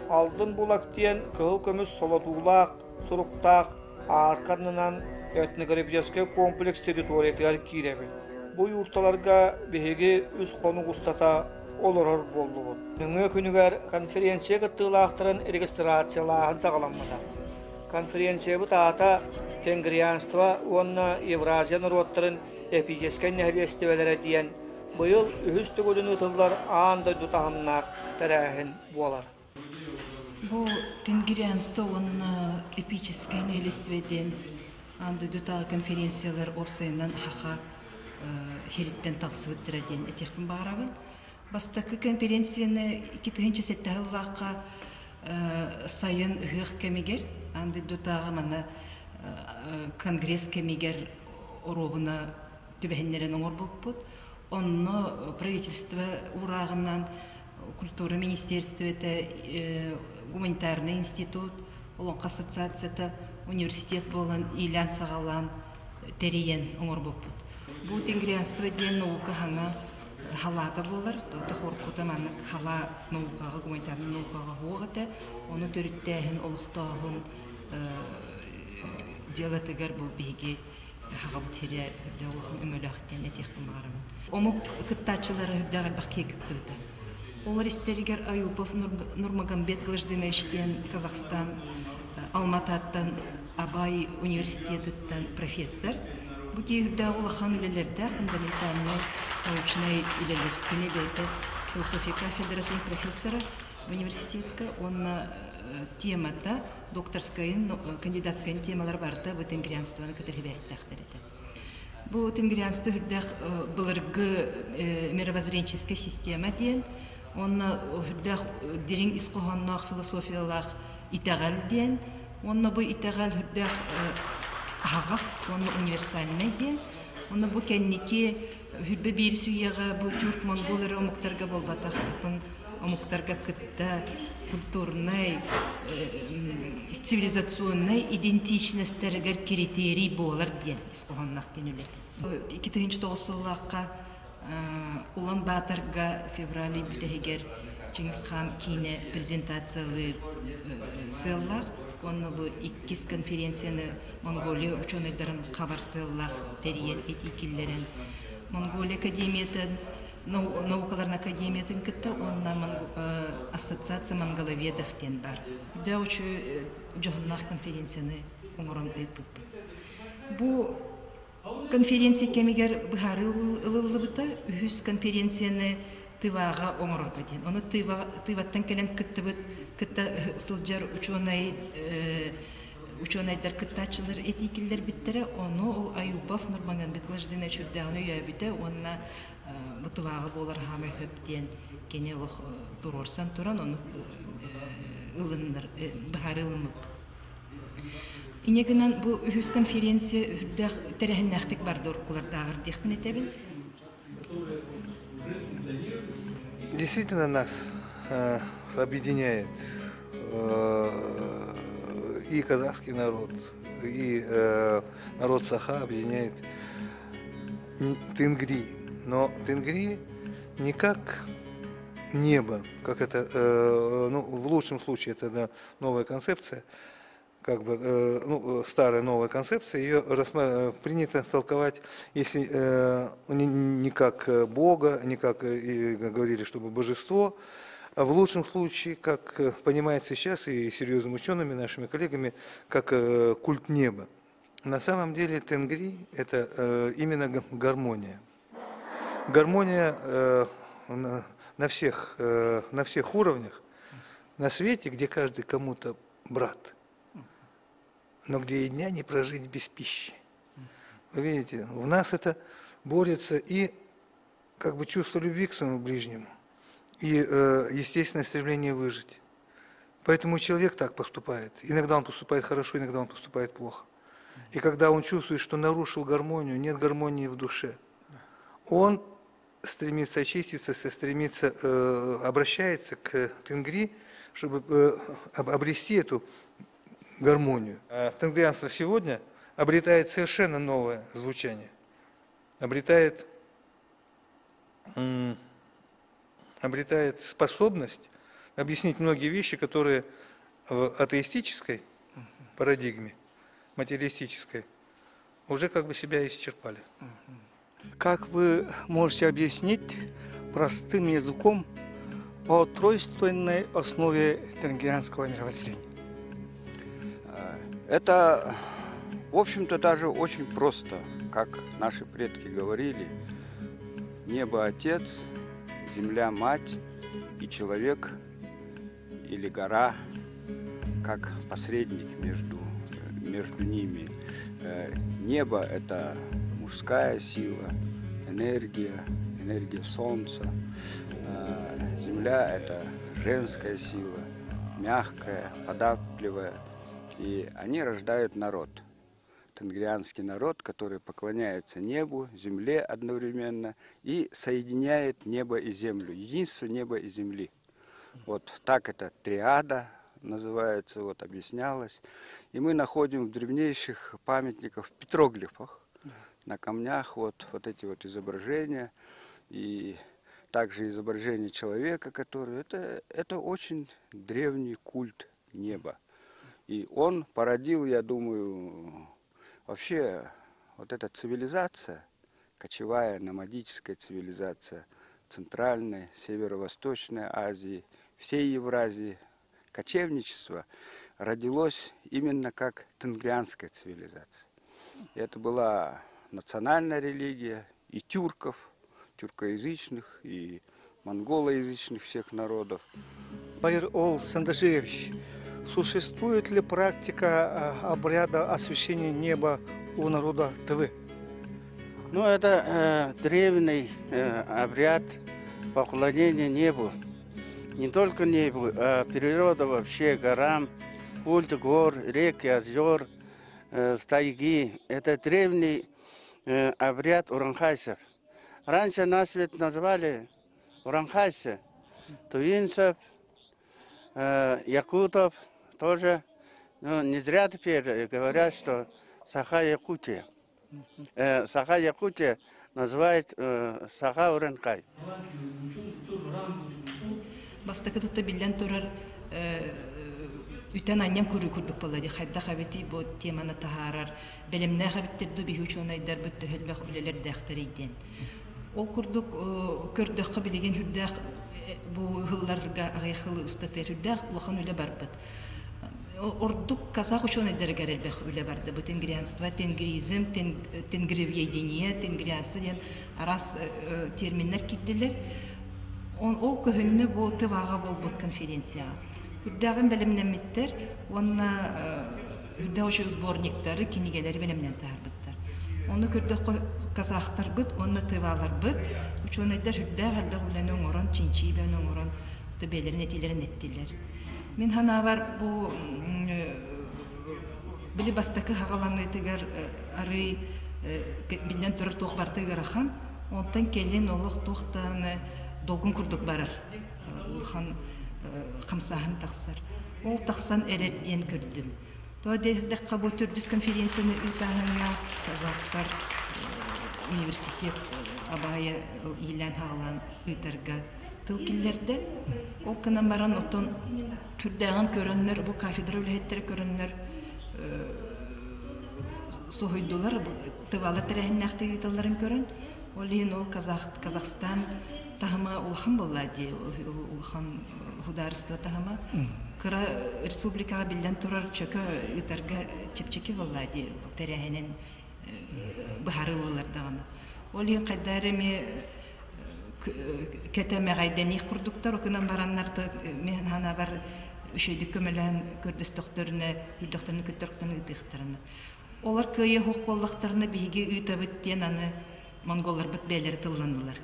Алдын Булак диэн кыһыл көмүс солотуулаах суруктаах аарка аннынан этнографическай комплекс территориятыгар киирэбит. Бу юрталарга биһиги үс хонук устата олорор буоллубут. Нөҥүө күнүгэр конференция кыттыылаахтарын регистрациялааһын саҕаламмыта. Конференциябыт аата Тенгрианство уонна Евразия норуоттарын эпическэй нэһилиэстибэлэрэ диэн быйыл үһүс төгүлүн ыытыллар аан дойду таһымнаах тэрээһин буолар. Бу Тенгрианство уонна эпическэй нэһилиэстибэ диэн. Аан дойдутааҕы конференциялар уопсайынан саха сириттэн тахсыбыттара диэн этиэхпин баҕарабын. Бастакы конференцияны 2007 сыллаахха сайын ыһыах кэмигэр аан дойдутааҕы манна конгресс кэмигэр оруобуна түбэһиннэрэн оҥорбуппут. Онно правительство уурааҕынан культура министерствота, гуманитарный институт, Олоҥхо ассоциацията, университет буолан иилээн-саҕалаан тэрийэн оҥорбуппут. Бу тенгрианство диэн наука хаҥа халаата буолар. Тохоркута маннык халаа наукаҕа, гуманитарнай наукаҕа суох этэ. Ону төрүттээһин, олохтооһун дьыалатыгар бу биһиги хаҕабыт сирэ үрдээх улахан өҥөлөөх диэн этиэхпин баҕарабын. Омук кыттааччылара үрдээх элбэх киһи кыттыбыта. Олор истэригэр Аюпов Нурмагомбет Глаждинович диэн Казахстан Алмататтан Абай университетыттан профессор. Бу киһи үрдээх улахан үлэлэрдээх фундаментальнай научнай үлэлэр. Кини бэйэтэ философия кафедратын профессора университетка уонна темата докторскайын, кандидатскайын темалар барыта бу тенгрианствоны кытары сибээстээхтэр этэ. Бу тенгрианство үрдээх былыргы мировоззренческэй система диэн, уонна үрдээх дириҥ ис хоһоонноох философиялаах итэҕэл диэн, уонна бу итэҕэл үрдээх аһаҕас уонна универсальнай диэн, уонна бу кэнники Хүрбэ биир сүүйэҕэ бу тюрк-монгол эрэ омуктарга буолбатах, атын омуктарга кытта культурнай, цивилизационнай идентичностарыгар критерий буолар диэн ис хоһоонноох диэн үлэтэ. 2009 сыллаахха Улан Баатарга февраль бүтэһигэр Чингисхан киинэ презентациялыыр сыаллаах уонна бу иккис конференцияны Монголия учуонайдарын хабар сыаллаах тэрийэн этии киллэрэн Монголия академиятын наукаларын академиятын кытта уонна ассоциация монголоведов диэн бар. Үрдээх үчүгэй дьоһуннаах конференцияны оҥорон ыыппыппыт. Бу конференция кэмигэр быһаарыы ылыллыбыта үһүс конференцияны Тываҕа оҥорорго диэн. Ону Тываттан кэлэн кыттыбыт, кытта сылдьар учуонай учуонайдар кыттааччылар этии киллэрбиттэрэ, ону ол Аюпов Нурмагомед Владимирович үрдээҕин өйөөбүтэ уонна бу Тываҕа буолар хаамай хөп диэн кини олох туруорсан туран ону ылыннар быһаарыы ылыммыппыт. Инньэ гынан бу үһүс конференция үрдээх тэрээһиннээхтик барды уруккулардааҕар диэхпин этэбин. Действительно нас объединяет и казахский народ, и народ Саха объединяет Тенгри. Но Тенгри не как небо, как это, ну, в лучшем случае это да, новая концепция, как бы, ну, старая новая концепция, ее принято толковать, если не как Бога, не как и говорили, чтобы божество, а в лучшем случае, как понимается сейчас и серьезными учеными, нашими коллегами, как культ неба. На самом деле Тенгри – это именно гармония. Гармония на всех уровнях, на свете, где каждый кому-то брат, но где и дня не прожить без пищи. Вы видите, в нас это борется и как бы чувство любви к своему ближнему, и естественное стремление выжить. Поэтому человек так поступает. Иногда он поступает хорошо, иногда он поступает плохо. И когда он чувствует, что нарушил гармонию, нет гармонии в душе, он стремится очиститься, стремится, обращается к Тенгри, чтобы обрести эту гармонию. А тенгрианство сегодня обретает совершенно новое звучание, обретает способность объяснить многие вещи, которые в атеистической парадигме, материалистической, уже как бы себя исчерпали. Как вы можете объяснить простым языком о тройственной основе тенгрианского мировоззрения? Это, в общем-то, даже очень просто, как наши предки говорили. Небо – отец, земля – мать и человек или гора как посредник между ними. Небо – это мужская сила, энергия, энергия солнца. Земля – это женская сила, мягкая, податливая. И они рождают народ. Тенгрианский народ, который поклоняется небу, земле одновременно и соединяет небо и землю, единство неба и земли. Вот так это триада называется, вот объяснялось. И мы находим в древнейших памятниках, в петроглифах, на камнях вот, вот эти вот изображения. И также изображение человека, который... Это очень древний культ неба. И он породил, я думаю, вообще вот эта цивилизация, кочевая, номадическая цивилизация Центральной, Северо-Восточной Азии, всей Евразии, кочевничество родилось именно как тенгрианская цивилизация. И это была национальная религия и тюрков, тюркоязычных, и монголоязычных всех народов. Байыр Ол Сандашевич, существует ли практика обряда освящения неба у народа Тывы? Ну, это древний обряд поклонения небу. Не только небу, а природа вообще, горам, культ гор, рек, озер, тайги. Это древний обряд уранхайцев. Раньше нас ведь назвали уранхайцы, тувинцев, якутов тоже. Ну, не зря теперь говорят, что Саха-Якутия. Саха-Якутия называют Саха-Уренхай. Бастакы тутта биллэн турар үтэн анньан көрүү курдук буолла дии хайдах эбитий бу теманы таһаарар бэлэмнээх эбиттэр дуу биһи учуонайдарбыт төһө элбэх үлэлэрдээхтэрий диэн. Ол курдук көрдөххө билигин үрдээх бу ыһылларга аҕыйах сыл устата үрдээх улахан үлэ барбыт. Ордук казах учуонайдарыгар элбэх үлэ барда. Бу тенгрианство, тенгризм, тенгриведение, тенгрианство диэн араас терминнэр киирдилэр. Ол көһүннэ бу Тываҕа буолбут конференцияҕа. Үрдээҕин бэлэмнэммиттэр уонна үрдээх үчүгэй сборниктары, кинигэлэри бэлэмнээн таһаарбыттар. Ону көрдөххө казахтарбыт уонна тываларбыт учуонайдар үрдээх элбэх үлэни оҥорон, чинчийбэн оҥорон бэйэлэрин этиилэрин эттилэр. Мин санаабар бу били бастакы хаҕаланыытыгар арый биллэн турар туох барыта ыарахан. Онтон кэлин олох туох даҕаны долгун курдук барар улахан хамсааһын тахсар. Ол тахсан эрэр диэн көрдүм. Тоҕо диэтэххэ бу төрдүс конференцияны ыытааһыҥҥа казахтар университет абаайа иилээн-хаалаан ыытарга тыл киллэрдэ. Ол гынан баран оттон түрдээҕин көрөннөр, бу кафедра үлэһиттэрэ көрөннөр соһуйдулар, тывалар тэрээһиннээхтик ыыталларын көрөн. Ол иһин ол Казахстан таһыма улахан буолла дии, улахан судаарыстыба таһыма. Кыра республикаҕа биллэн турар чөкө ыытарга чэпчэки буолла дии тэрээһинин быһаарыллар даҕаны. Ол иһин хайдах эрэ эмиэ кэтэмэҕэйдэниэх курдуктар, окунан бараннар мин санаабар үчүгэйдик көмөлөөн көрдөстөхтөрүнэ, үрдэхтэринэ көттөхтөрүнэ ыытыахтарына. Олор кыайа суох буоллахтарына биһиги ыытабыт диэн аны монголларбыт бэйэлэрэ тылланнылар.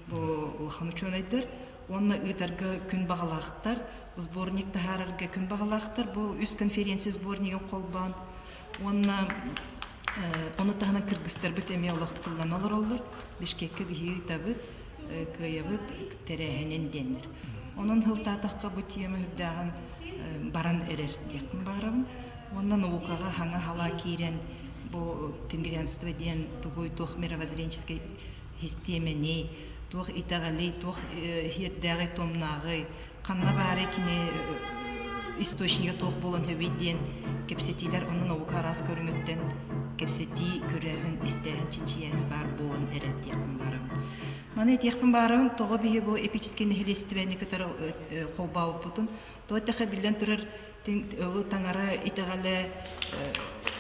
Бу улахан учуонайдар уонна ыытарга күн баҕалаахтар, сборник таһаарарга күн баҕалаахтар. Бу үс конференция сборнигын холбоон уонна ону таһынан кыргызтарбыт эмиэ олох тыллана олороллор. Бишкеккэ биһиги ыытабыт, кыайабыт тэрээһинин диэннэр. Онон сылтаатахха бу тема үрдээҕин баран эрэр диэхпин баҕарабын. Уонна наукаҕа хаҥа халаа киирэн бу тенгрианство диэн тугуй туох мировоззренческий систиэмэний, туох итэҕэлий, туох иһиэрдээҕий, туомнааҕый, ханна баарый кини источнига туох буолан сөбүй диэн кэпсэтиилэр онно наука араас көрүҥүттэн кэпсэтии, көрөөһүн, истээһин, чинчийээһин баар буолан эрэр диэхпин баарабын. Маны этиэхпин баарабын, тоҕо биһи бу эпическэй нэһилиэстибэни кытары холбообуппутун, тоҕо эттэххэ биллэн турар таҥара итэҕэлэ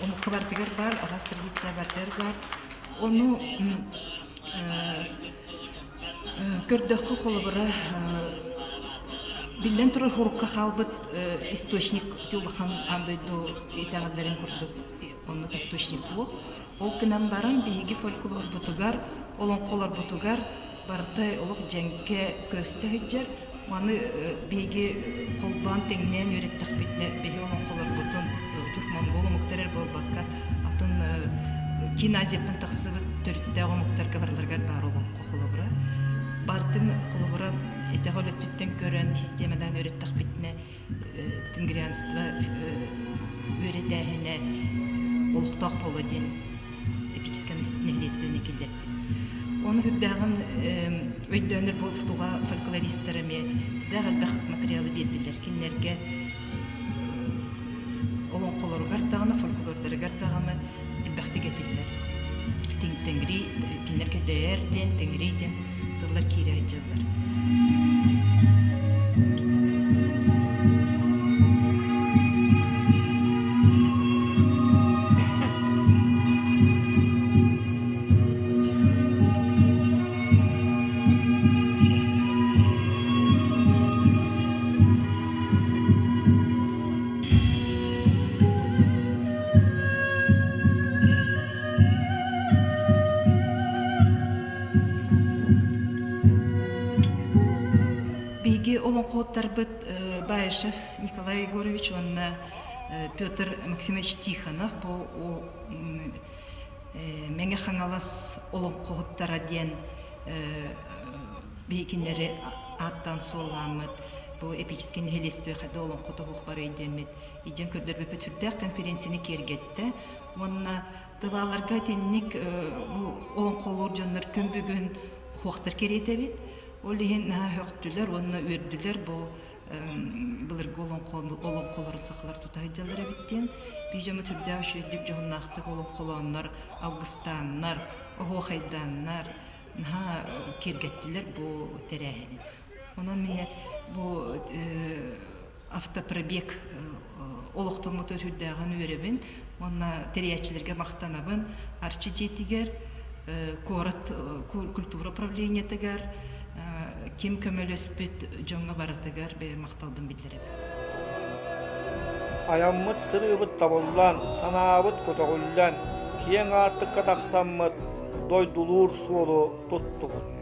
омукка барытыгар баар, араас традиция барытыгар баар. Ону көрдөххө холобура Биллэн турар хорукка хаалбыт источник улахан аан дойду итэҕэллэрин курдук оннук источник буол. Ол гынан баран биһиги фольклорбутугар, олоҥхолорбутугар барыта олох дьэҥкэ көстө сылдьар. Маны биһиги холбоон тэҥнээн үөрэттэхпитинэ биһи олоҥхолорбутун түрк-монгол омуктар эрэ буолбакка атын Киин Азияттан тахсыбыт төрүттээх омуктарга барыларыгар баар олоҥхо холобура. Бартын холобура итэҕэл өттүттэн көрөн систиэмэлээн үөрэттэхпитинэ тенгрианство үөрэтээһинэ олохтоох буолуо диэн эпическэй нэһилиэстибэни киллэрдим. Ону үрдээҕин өйдөөнөр бу туга фольклористар эмиэ дээх элбэх материалы биэрдилэр. Кинилэргэ олоҥхолоругар даҕаны, фольклордарыгар даҕаны элбэхтик этиллэр. Тэҥри кинилэргэ дэйэр диэн, тэҥри диэн тыллар киирэ сылдьаллар. Биһиги олоҥхоһуттарбыт Баишев Николай Егорович уонна Петр Максимович Тихонов бу Мэҥэ Хаҥалас олоҥхоһуттара диэн биһикиннэри ааттаан суоллааммыт бу эпическэй нэһилиэстибэ хайда олоҥхо тоһуох барый диэммит илдьэн көрдөрбүппүт сүрдээх конференцияны киэргэттэ уонна Тывааларга итинник бу олоҥхолуур дьоннор күн бүгүн хуохтар кэриэтэбит. Ол иһин наһаа һөхтүлэр уонна үөрдүлэр бу былыргы олоҥхолорун сахалар тута сылдьаллар эбит диэн. Биир дьоммут сүрдээх үчүгэйдик дьоһуннаахтык олоҥхолооннор, алгыстааннар, оһуохайдааннар наһаа киэргэттилэр бу тэрээһини. Онон минэ бу автопробег олохтоммута сүрдээҕин үөрэбин уонна тэрийээччилэргэ махтанабын. Арчы дьиэтигэр, куорат культура управлениетыгар ким көмөлөспүт дьоҥҥо барытыгар бэйэм махталбын биллэрэбин. Айаммыт сырыыбыт табыллан, санаабыт көтөҕүллэн, киэҥ аартыкка тахсаммыт, дойдулуур суолу туттубут.